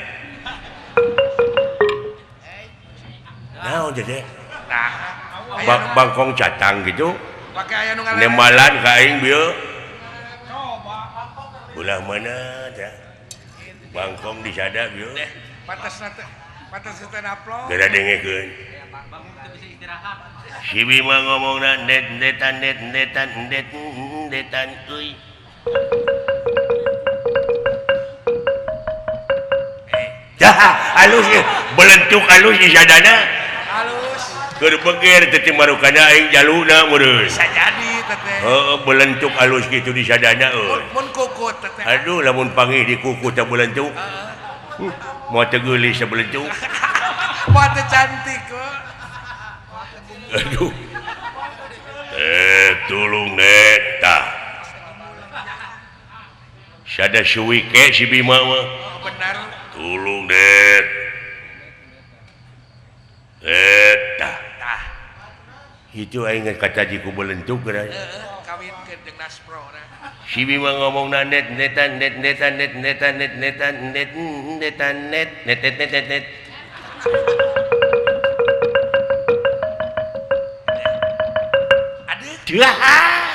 Naon teh? Nah, bangkong catang gitu. Pake aya nu ngaran. Nemalan ka aing bieu. Ulah mana teh? Bangkong disada bieu. Pantasna teh, pantas teh naplok. Geura dengekeun. Si Bima ngomongna endet-endetan endet-endetan endet-endetan euy. Dah halus belentuk halus di sadana. Halus. Keur beger teh marukana aing jaluna meureun. Bisa jadi teteh. Heeh, belentuk halus kitu di sadana euy. Mun kukut teteh. Aduh lamun pangih di kuku teh belentuk. Heeh. Moal teu geulis teh belentuk. Moal teu cantik kok. Aduh. Tulung neta. Sada suwike si Bima mah. Oh, benar. Tulung det. Eta. Tah. Itu aing kata ku belentuk geura. Heeh, kawinkeun jeung Naspro na. Si Bima ngomongna net netan net netan net netan net netan net netan net net net net net. Aduh,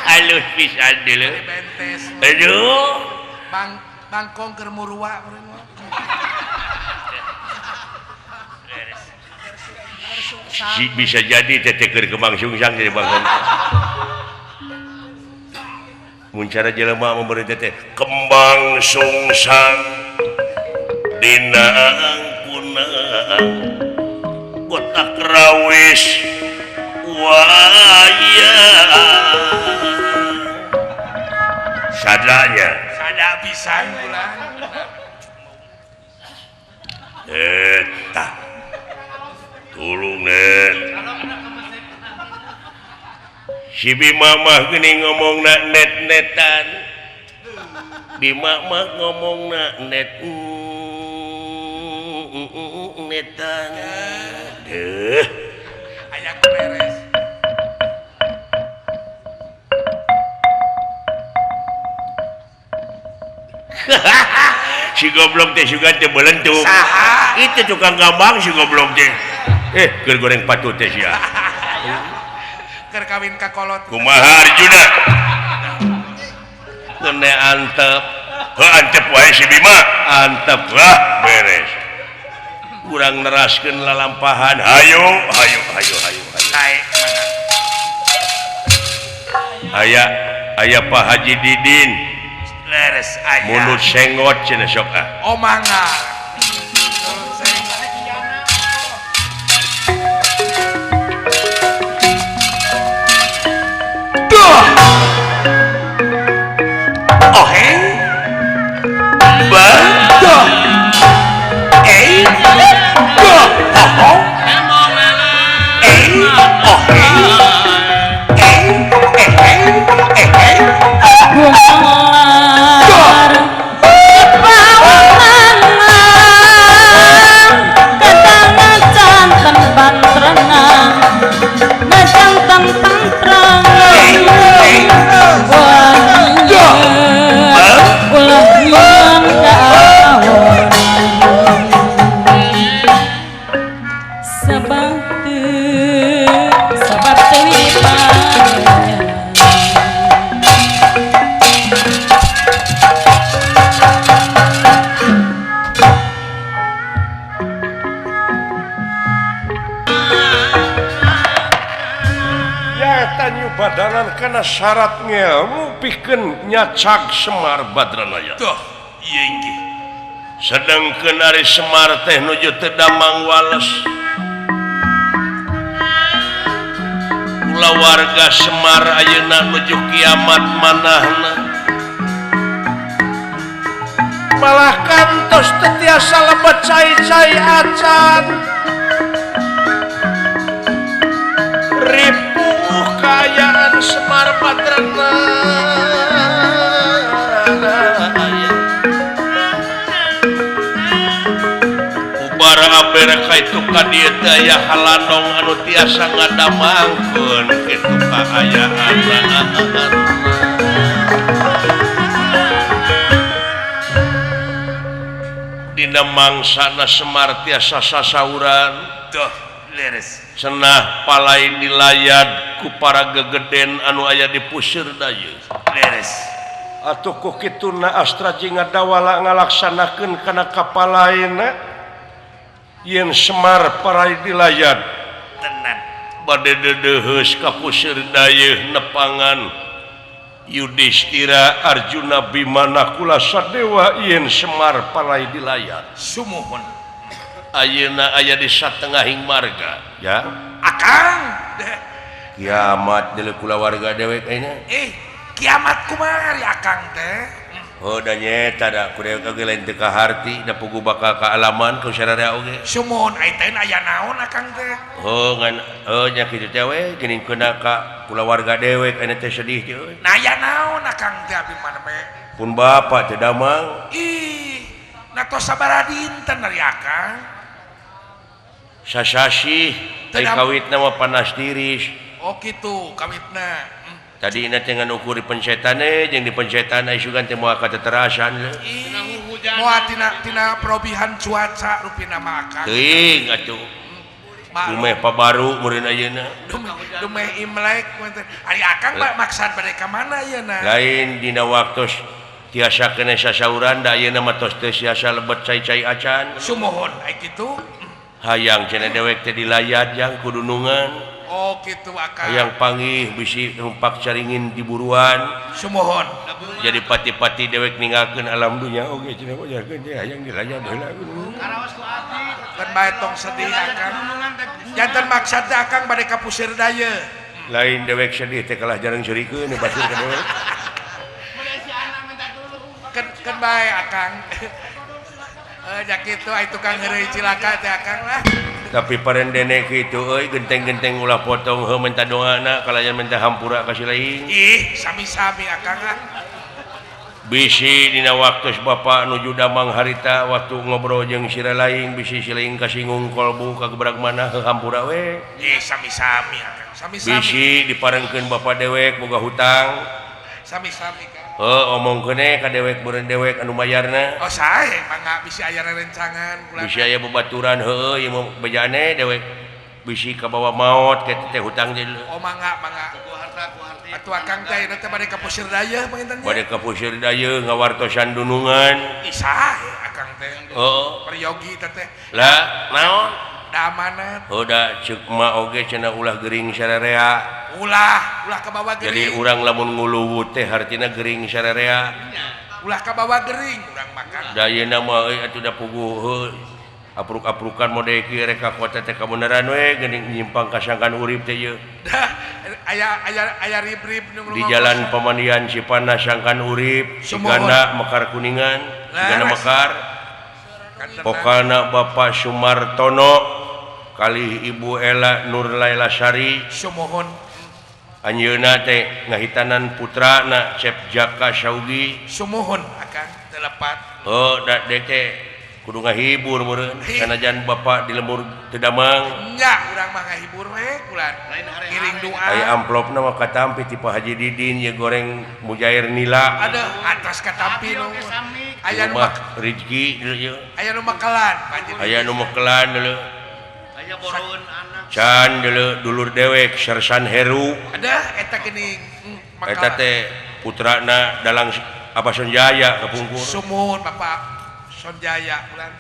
halus pisan deuleu. Aduh. Bang bangkong keur murua meureun. Si bisa jadi teh keur kembang sungsang jadi bangkong. Mun cara jelema memberi teh kembang sungsang dina angkunang kotak rawis waya sadanya sada pisan ulah eta tulung net si Bima mah geuning ngomongna net-netan Bima mah ngomongna net netan deuh aya beres. Si goblok teh sugan teh belentuk. Saha? Itu tukang gambang si goblok teh. Keur goreng patut teh sia. Keur kawin ka kolot. Kumaha Arjuna? Ngene antep. Heuh antep wae si Bima. Antep lah beres. Urang neraskeun lalampahan. Hayu hayu hayu hayu hayu. Naik mana? Aya aya Pak Haji Didin. Leres aya. Mulut senggot cenah sok ah. Oh mangga. Duh. Oheng. Ba. Duh. Eh. Duh. Oh. Eh. Oheng. Eh. Eh. Eh. Eh. Badanan karena syarat ngelmu pikeun nyacag Semar Badranaya. Tuh, ieu inggih. Sedengkeun ari Semar teh nuju teu damang wales. Kulawarga Semar ayeuna nuju kiamat manahna malah kantos teu tiasa lebet cai-cai acan ripuh kaayaan Semar Patrana ubara abere ka itu ka dieu teh aya halandong anu tiasa ngadamangkeun kitu kaayaan. Dina mangsana Semar tiasa sasauran tuh leres cenah palai dilayad ku para gegeden anu aya di puseur dayeuh leres atuh ku kituna Astra jeung ngadawala ngalaksanakeun kana kapalaena yen Semar parai dilayad tenan bade deudeuheus ka puseur dayeuh nepangan Yudhistira Arjuna Bima Nakula Sadewa yen Semar palai dilayad sumuhun ayeuna aya di satengahing marga ya akang kiamat deuleu kulawarga dewek ayeuna kiamat kumaha ari akang teh. Oh da nyeta da ku dewek oge lain teu kaharti da pugu bakal kaalaman ku sararea oge. Sumuhun ai teh aya naon akang teh? Oh ngan oh nya kitu teh we geuning keuna ka kulawarga dewek ayeuna teh sedih teh euy. Nah aya naon akang teh abi mah we? Pun bapa teh damang. Ih, na tos sabaraha dinten ari akang? Sasasih teh kawitna mah panas tiris. Oh kitu kawitna. Tadi na teh ngan ukur dipencetane jeung dipencetan ai sugan teh moal kateterasan leuh. Moal tina perobihan cuaca rupina mah akang. Teuing atuh. Dumeh pabaru meureun ayeuna. Dumeh Imlek teh. Ari akang mah maksad bade ka mana ayeuna? Lain dina waktos tiasa keneh sasauran da ayeuna mah tos teu tiasa lebet cai-cai acan. Sumuhun ai kitu. Hayang cenah dewek teh dilayad jang kudunungan. Oh kitu akang. Hayang panggih bisi rumpak caringin di buruan. Sumuhun. Jadi pati-pati dewek ninggalkeun alam dunya oge cenah wajarkeun teh hayang dilayad heula. Karaos ku ati. Kan bae tong sedih akang. Janten maksad teh akang bade ka puseur dayeuh. Lain dewek sedih teh kalah jarang seurikeun batur ka dewek. Kan bae akang. Ja kitu ai tukang heureuy cilaka teh akang lah. Tapi parendene kitu euy genteng-genteng ulah potong heuh minta doana kalayan minta hampura ka si lain. Ih, sami-sami akang ah. Bisi dina waktu bapak nuju damang harita waktu ngobrol jeung si lain bisi si lain kasinggung kolbu kagebrak mana heuh hampura we. Ih, sami-sami akang. Sami-sami. Bisi diparengkeun bapak dewek boga hutang. Sami-sami kang. Heuh omongkeun ka dewek beureun dewek anu mayarna. Oh sae mangga bisi aya rerencangan kula. Bisi aya babaturan heueuh ieu mah bejane dewek bisi kabawa maot ka teh hutang teh. Oh mangga mangga. Ku harta ku harti. Atuh akang teh ayeuna teh bade ka puseur dayeuh panginten nya. Bade ka puseur dayeuh ngawartosan dunungan. Ih sae akang teh. Heuh. Peryogi teh teh. Lah naon? Da amanat. Heuh da ceuk ma oge cenah ulah gering sararea. Ulah, ulah kabawa gering. Jadi urang lamun nguluwut teh hartina gering sararea. Ulah kabawa gering urang makan. Da ayeuna mah euy atuh da puguh heuh. Apruk-aprukan mode kieu rek ka kota teh kabeneran we geuning nyimpang ka sangkan urip teh ieu. Dah aya aya aya rib-rib nu di jalan Pamandian Cipanas sangkan urip, Cigana Mekar Kuningan, Cigana Mekar. Pokana Bapak Sumartono kali Ibu Ela Nur Laila Sari. Sumuhun. Anjeunna teh ngahitanan putrana Cep Jaka Saugi. Sumuhun akang teu lepat. Oh da teh kudu ngahibur meureun sanajan bapak di lembur teu damang. Nya urang mah ngahibur we kulan. Ngiring doa. Aya amplopna mah katampi ti Pak Haji Didin ye goreng mujair nila. Aduh atas katampi nu. Aya nu rezeki deuleu ieu. Aya nu mekelan Pak Haji. Aya nu mekelan deuleu. Aya boroeun anak. Can deuleu dulur dewek Sersan Heru. Aduh eta geuning eta teh putrana dalang Abah Sonjaya kapungkur. Sumuhun Bapak Sonjaya ulang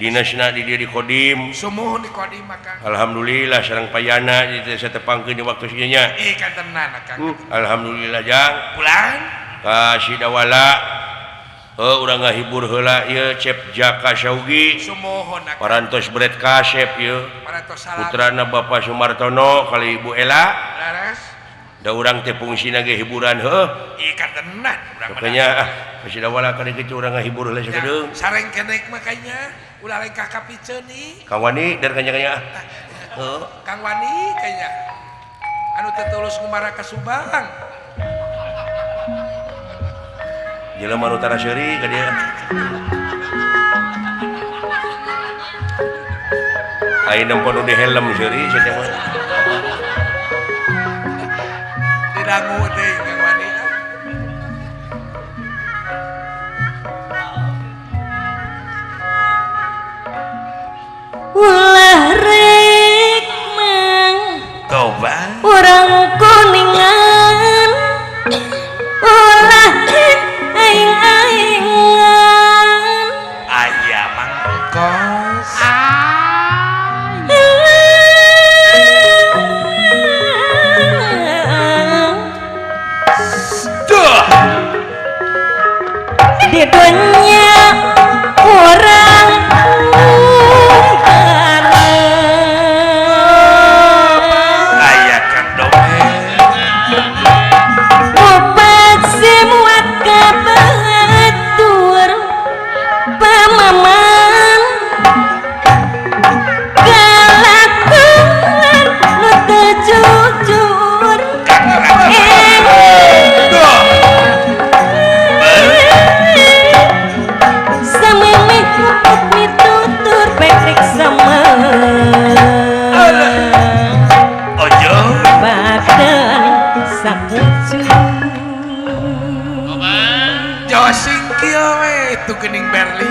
dinasna di dieu di Kodim. Sumuhun di Kodim akang. Alhamdulillah sareng payana di teh satepangkeun di waktu ieu nya. Ih kantenan akang. Alhamdulillah jang. Pulang ka Sidawala. Urang ngahibur heula ieu Cep Jaka Syaugi Sumuhun akang. Parantos bret kasep ieu. Parantos salam. Putrana Bapak Sumartono kali Ibu Ela. Leres. Da urang teh fungsina ge hiburan heuh. Ih katenan urang mah. Makanya ah wala kali kitu urang ngahibur heula sakedeung. Sareng kenek mah kayaknya ulah lengkah ka piceun Kang Wani dan kanya-kanya. Heuh. Kang Wani kayaknya. Anu teu tulus ngumara ka Subang. Jelema nu tara seuri ka dieu. Ayeuna nempo nu di helm seuri sia teh mah. Didangu deui Kang Wani. Ulah rek mang Toba urang kuningan ulah aing-aingan aya mangkos Duh di dunia urang aya kang dongeng obat semua kabatur pamaman kalakuan nu teu jujur samemeh ruput mitutur pekrik sama ojo badan sakucu Josing kieu we itu geuning Berlin.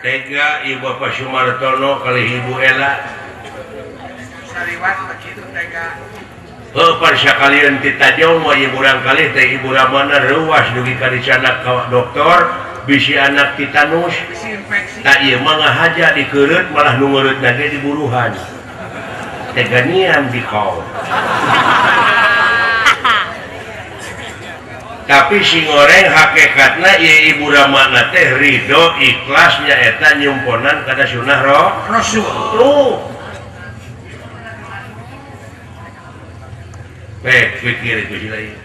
Tega Ibu Bapak Sumartono kali Ibu Ela sariwat begitu tega. Heuh sakalian ti tajong mah ieu urang kali teh Ibu Ramana reuas dugi ka dicanak ka dokter bisi anak tetanus bisi infeksi. Tak ieu mah ngahaja dikeureut malah nu ngeureutna ge diburuhan. Tega nian dikau. Tapi si goreng hakikatna ieu Ibu Ramana teh ridho ikhlasnya eta nyumponan kada sunah Rasul. Tuh. Pikir ku sila ieu.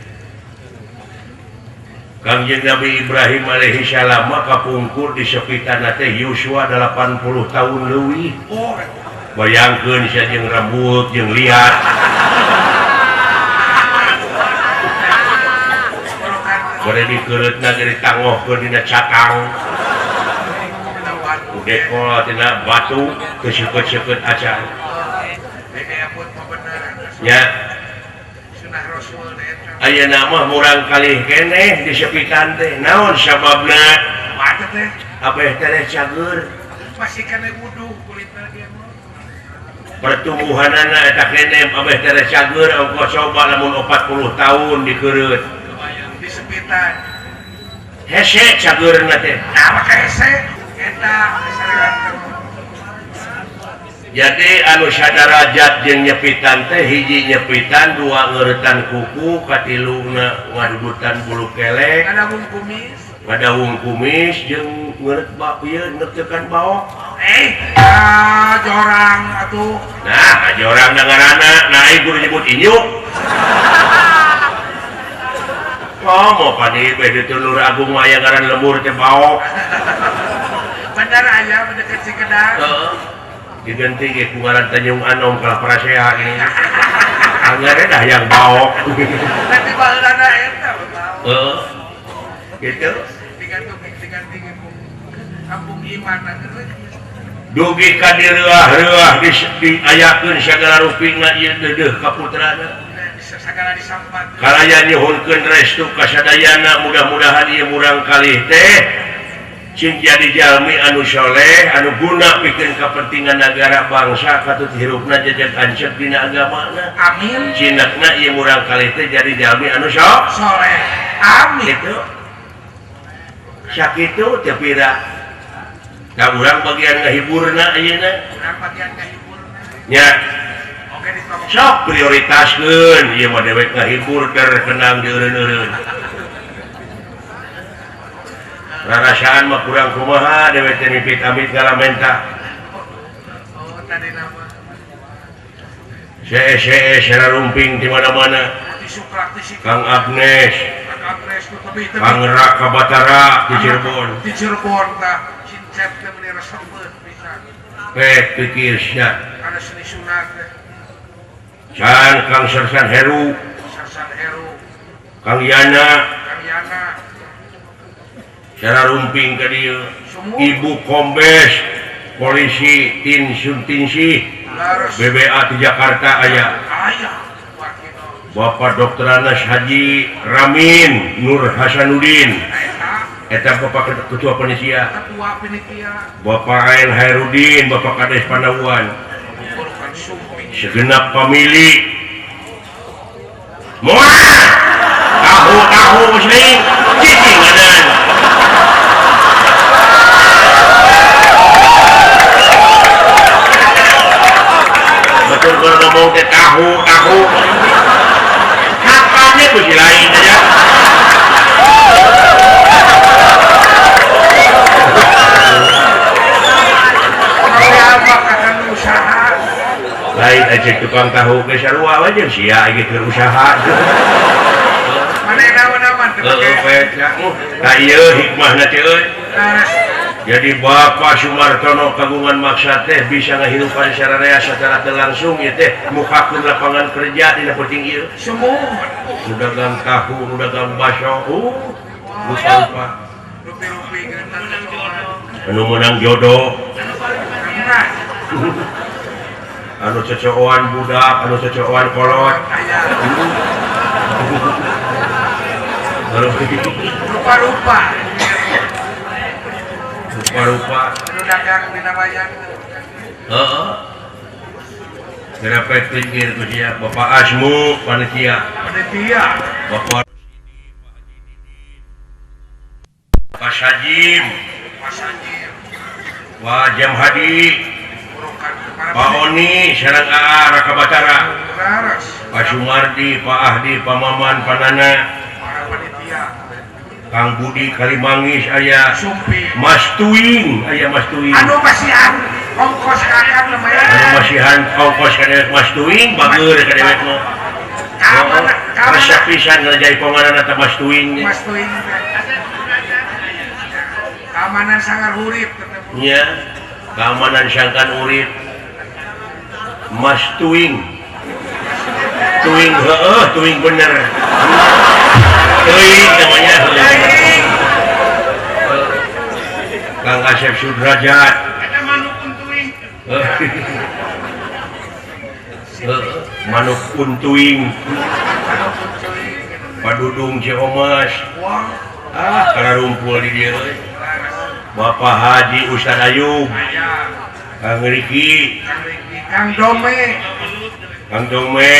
Kangjeng Nabi Ibrahim alaihi salam mah kapungkur di sepitan teh Yuswa 80 tahun leuwih. Bayangkeun sia jeung rambut jeung liat. Bade dikeureutna ge ditangohkeun dina cakang. Udekol tina batu teu seukeut-seukeut acan. Nya. Ayeuna mah murang kalih keneh disepitan teh. Naon sababna? Abeh teh cager. Masih keneh wuduh kulitna ge mah. Pertumbuhanana eta keneh abeh teh cager ongkoh coba lamun 40 tahun dikeureut. Disepitan. Hese cageurna teh. Nah, maka hese eta sarean. Jadi anu sadarajat jeung nyepitan teh hiji nyepitan, dua ngeuretan kuku, katiluna ngadudutan bulu kelek, ngadawung kumis jeung ngeureut ba ieu neukeun baok. Jorang atuh. Nah, jorang ngaranna, nah ieu kudu nyebut inyuk. Komo padi beh di Lur Agung mah aya ngaran lembur teh baok. Bener aya deket Cikedang. Heeh. Diganti ge ku ngaran Tanjung Anom kalah parasea gini. Anggar dah yang baok. Nanti baheulana eta baok. Heeh. Gitu. Diganti ge ku kampung iman Dugi ka direuah-reuah diayakeun sagala rupina ieu deudeuh ka putrana. Sagala disambat. Kalaya nyuhunkeun restu ka sadayana mudah-mudahan ieu murang kalih teh cing jadi jalmi anu soleh anu guna pikeun kepentingan negara bangsa katut hirupna jejak ancep dina agamana. Amin. Cinakna ieu murang kalih teh jadi jalmi anu soleh. Amin. Gitu. Sakitu teu pira. Da urang bagian ngahiburna ayeuna. Urang bagian ngahiburna. Nya. Oke ditolong. Sok prioritaskeun ieu mah dewek ngahibur terkenang dieureun-eureun. Rarasaan mah kurang kumaha dewek teh mipit amit ngalamenta. Oh, tadi nama. CE sararumping di mana-mana. Kang Agnes. Kang Raka Batara di Cirebon. Di Cirebon tah sincep teh meuni resepeun pisan. Pek pikir sia. Kana seni sunat teh. Can Kang Sersan Heru. Sersan Heru. Kang Yana. Kang Yana. Cara rumping ke dieu. Ibu Kombes Polisi Tin Suntinsih BBA di Jakarta aya. Bapak Dr. Anas Haji Ramin Nur Hasanuddin. Eta Bapak Ketua Panitia. Bapak Ain Hairudin, Bapak Kades Panawuan. Segenap famili. Moal tahu-tahu muslim cicing adan. Betul kalau ngomong teh tahu tahu kapannya kusi lain aja. Lain aja tukang tahu ke sarua aja sia gitu usaha. Nah ieu hikmahna teh euy. Jadi Bapak Sumartono kagungan maksa teh bisa ngahirupan sararea secara teu langsung ieu teh mukakeun lapangan kerja dina penting ieu. Sumuhun. Nu dagang tahu, nu dagang baso, nu sampah. Anu meunang jodoh. Anu cecooan budak, anu cecooan kolot. Rupa-rupa. Rupa-rupa. Anu dagang dina wayang. Heeh. Gerapet pikir ku sia Bapak Asmu panitia. Panitia. Bapak Pak Sajim. Pak Sajim. Wah Jam Hadi. Pak Oni sareng AA Raka Batara. Pak Sumardi, Pak Ahdi, Pak Maman, Pak Nana. Kang Budi Kalimangis aya. Mas Tuing aya Mas Tuing. Anu masihan ongkos ka akang lumayan. Anu masihan ongkos ka dewek Mas Tuing bageur ka dewek mah. Resep pisan ngajaiponganana teh Mas Tuing. Mas Tuing. Keamanan sangar urip nya. Keamanan sangkan urip. Mas Tuing. Tuing heueuh, tuing bener. Tuing namanya heueuh. Asep Sudrajat eta manuk untuing manuk untuing Padudung Ciomas ah karena rumpul di dieu Bapak Haji Ustad Ayub Kang Riki Kang Dome Kang Dome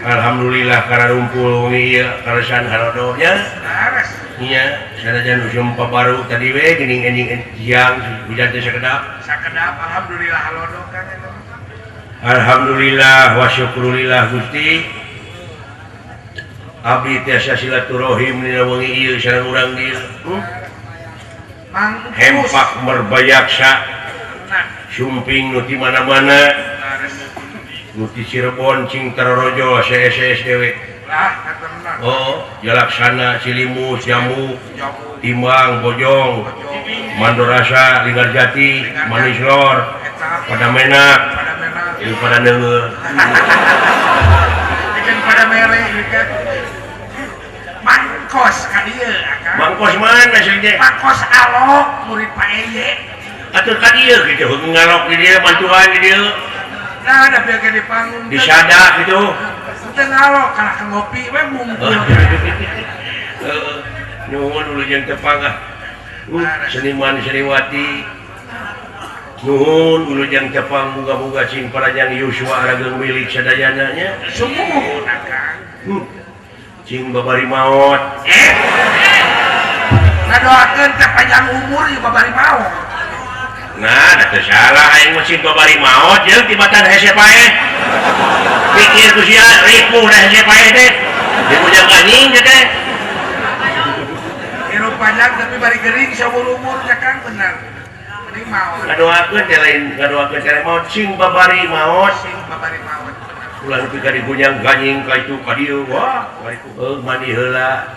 alhamdulillah karena rumpul wengi ieu kalesan halodo nya nya sanajan usum pabaru tadi we geuning enjing siang hujan teh sakedap sakedap alhamdulillah halodo Kang. Alhamdulillah wa syukurillah Gusti abdi tiasa silaturahim dina wengi ieu sareng urang dieu. Hempak merbayaksa sumping nu ti mana-mana nu ti Cirebon cing tarorojo CSS dewe. Oh, Jalaksana, Cilimus, Jamu, Timbang, Bojong, Mandorasa, Linggarjati, Manislor, Padamenak, ieu pada neungeul. Bikin pada mere ieu. Mangkos ka dieu akang. Mangkos mana sih teh? Mangkos alok murid Pak Eye. Atuh ka dieu kitu ngalok di dieu bantuan di dieu. Nah, da bieu di panggung. Disada kitu. Teu ngalok kalah ke ngopi we mungkul. Heeh. Nuhun ulun tepang ah. Seniman seniwati. Nuhun ulun tepang muga-muga cing parajang yuswa arageung milik sadayana nya. Sumuhun akang. Cing babari maot. Ngadoakeun teh panjang umur ieu babari maot. Nah, da teu salah aing mah cing babari maot jeung tibatan hese paeh. Pikir ku sia ripuh da hese paeh teh. Dibujang anjing teh. Hirup panjang tapi bari gering saumur umur nya Kang bener. Mending maot. Ngadoakeun teh lain ngadoakeun teh maot cing babari maot, cing babari maot. Ulah nepi ka digunyang ganying ka itu ka dieu wah heuh mandi heula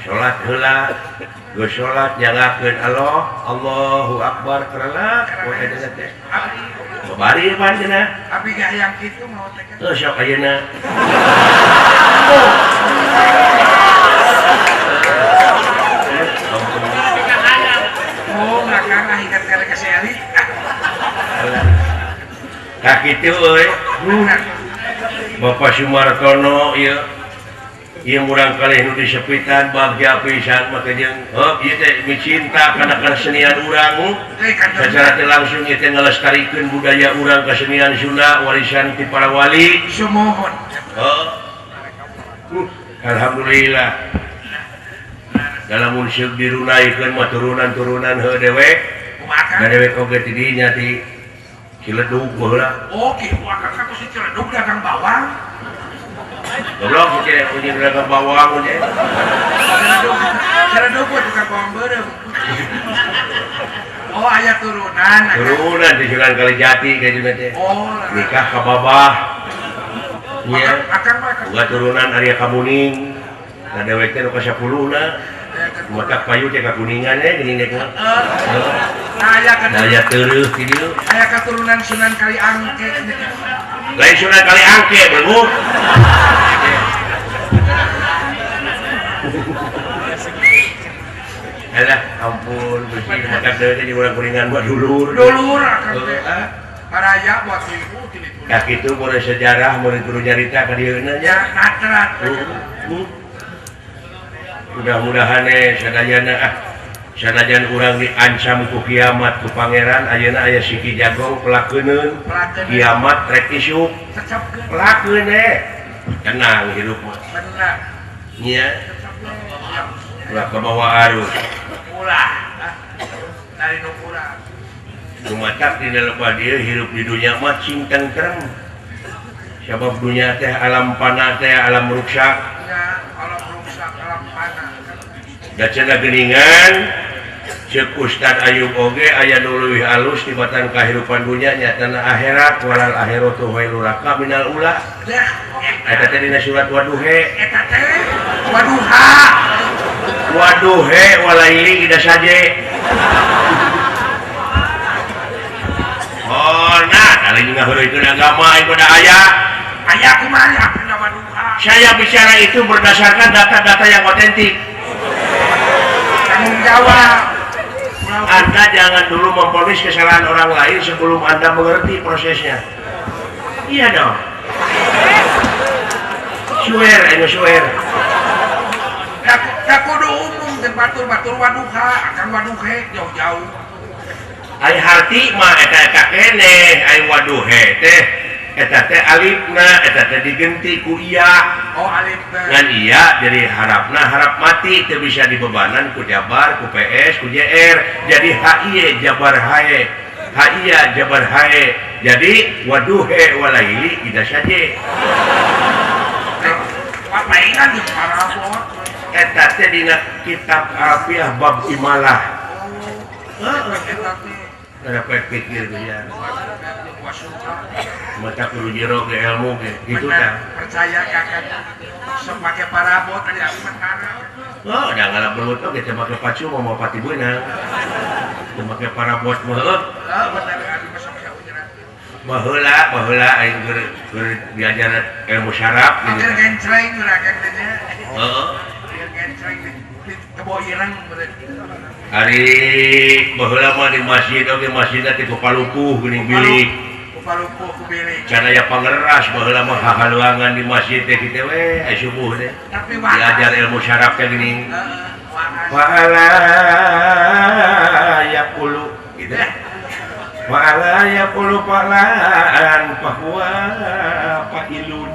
salat heula geus salat nyangakeun Allah Allahu akbar kerelak we eta teh babari pan cenah abdi ge hayang kitu maot teh heuh sok ayeuna oh ngakang ah ingat kali ka si Eli ka kitu euy Bapak Sumartono ieu ieu murang kalih nu disepitan bagja pisan maka jeung heup ieu teh micinta kana kesenian urang sacara teu langsung ieu teh ngalestarikeun budaya urang kesenian Sunda warisan ti para wali sumuhun heuh alhamdulillah dalam mun seug dirunaikeun mah turunan-turunan heuh dewek da dewek oge ti dinya ti Ciledug baheula. Oh, kitu akang ka si Ciledug dagang bawang. Goblok si Ciledug dagang bawang we. Ciledug mah tukang bawang beureum. Oh, aya turunan. Turunan di Sunan Kalijati ka dieu teh. Oh, nikah ka babah. Nya. Akang mah boga turunan Arya Kamuning. Da dewek teh nu ka 10 na. Matak payu teh ka Kuningan we geuning dek mah. Aya teureut di dieu. Aya katurunan Sunan Kali Angke. Lain Sunan Kali Angke beunguh. Alah ampun Gusti matak deui teh urang Kuningan buat dulur. Dulur akang teh. Baraya buat ibu kitu. Ka kitu mun sejarah mun kudu nyarita ka dieu nya. Natrat. Mudah-mudahan sadayana ah sanajan urang diancam ku kiamat ku pangeran ayeuna aya siki jagong pelakeuneun kiamat rek isuk pelakeun tenang hirup mah bener nya ulah kabawa arus ulah dari nu kurang lumatak dina lebah dieu hirup di dunya mah cing tentrem sabab dunya teh alam panah teh alam ruksak nya alam ruksak alam panah da cenah geuningan Ceuk Ustad Ayub oge aya nu leuwih alus tibatan kahirupan dunya nyatana akhirat walal akhiratu khairul laka minal ula. Eta teh dina surat Waduhe. Eta teh Waduha. Waduhe walaili ida saje. Oh, nah, lain ngaheureuykeun agama ieu da aya. Aya kumaha apna Waduha. Saya bicara itu berdasarkan data-data yang otentik. Tanggung jawab. Anda jangan dulu memvonis kesalahan orang lain sebelum Anda mengerti prosesnya. Iya dong. Swear, ayo swear. Da kudu umum jeung batur-batur waduha, akang waduhe jauh-jauh. Ai harti mah eta-eta keneh, ai waduhe teh eta teh alifna, eta teh digenti ku iya. Oh alif teh. Ngan iya jadi harapna harap mati teu bisa dibebanan ku jabar, ku PS, ku JR. Jadi HIE jabar hae. HIA jabar hae. Jadi waduhe walaili ida saje. Mainan jeung parabot. Eta teh dina kitab Alfiah bab imalah. Heeh eta teh. Ada pikir ya. Mata kudu jero ge ilmu ge gitu tah. Percaya kakak sok make parabot aya perkara. Oh, da ngalap belut oge teu make pacu mah pati beunang. Teu make parabot mah heuh. Heeh bener abi mah sok saujeran. Baheula baheula aing keur diajar ilmu syaraf gitu. Keur gencreng urang teh nya. Heeh. Keur gencreng di kebo ireng meureun. Ari baheula mah di masjid oge masjidna teh ku palupuh geuning bilik. Ku palupuh ku bilik. Can aya pangeras baheula mah hahaluangan di masjid teh kitu we aya subuh teh. Diajar ilmu syaraf teh geuning. Heeh, wa ala yaqulu gitu. Wa ala yaqulu palaan fahuwa fa'ilun.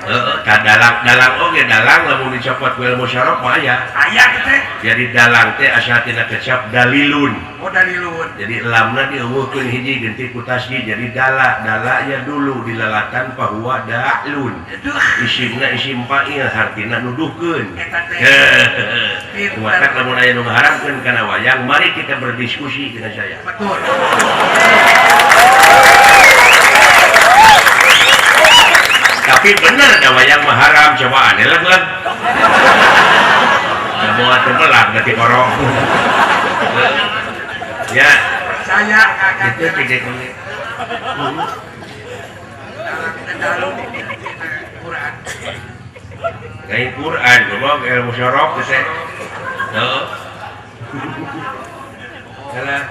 Heeh, ka dalang-dalang oge dalang lamun dicopot ku ilmu syaraf mah aya. Aya teh. Jadi dalang teh asa tina kecap dalilun. Oh dalilun. Jadi lamna dieuweuhkeun hiji genti ku tasjid jadi dala, dala ya dulu dilalatan fahuwa da'lun. Isimna isim fa'il hartina nuduhkeun. Eta teh. Kumaha lamun aya nu ngaharamkeun kana wayang, mari kita berdiskusi dengan saya. Betul. Tapi bener da wayang mah haram coba aneh leg-leg. Da moal teu melag da ti korong. Ya, percaya kakak. Itu gede kulit. Quran. Lain Quran, goblok ilmu syaraf teh. Heeh. Salah.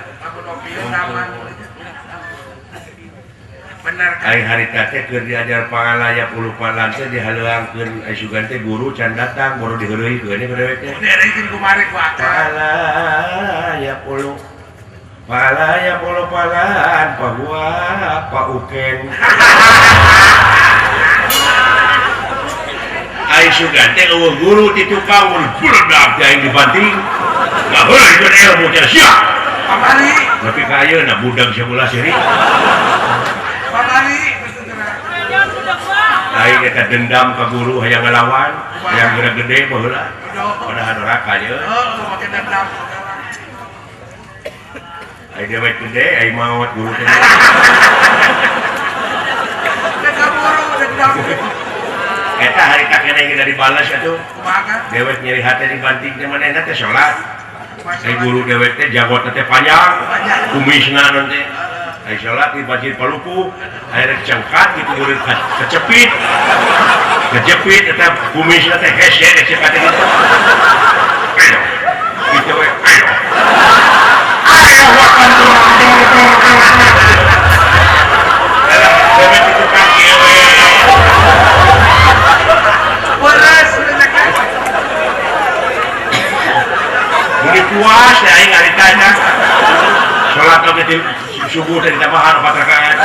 Bener kan? Ari harita teh keur diajar pangalaya puluh-palan teh dihaleuangkeun asugan teh guru can datang baru diheureuykeun ku dewek teh. Diheureuykeun kumari ku akang. Pangalaya puluh palaya puluh palan pahuwa pauken. Ai sugan teh eueuh guru di tukang mun buledak teh aing dibanting. Ngaheureuykeun ilmu teh sia. Pamari. Tapi ka ayeuna budak sabelah seurik. Pamari. Aing eta dendam ka guru hayang ngalawan, hayang gede baheula. Padahal doraka ye. Heeh, make dendam. Aing dewek gede, aing maot guru teh. Dendam guru, dendam. Eta harita keneh geus dibalas atuh. Kumaha? Dewek nyeri hate dibanting teh manehna teh salat. Ai guru dewek teh jagotna teh panjang, kumisna non teh. Ai salat di masjid Palupuh, akhirnya cengkat gitu murid kecepit. Kecepit eta kumisna teh hese kecepit teh gitu. Ayo. Gitu we, ayo. Ayo wakan. Dewek itu kaki we. Beres kan. Muni puas ya aing haritana. Salat oge subuh teh ditambahan 4 rakaat.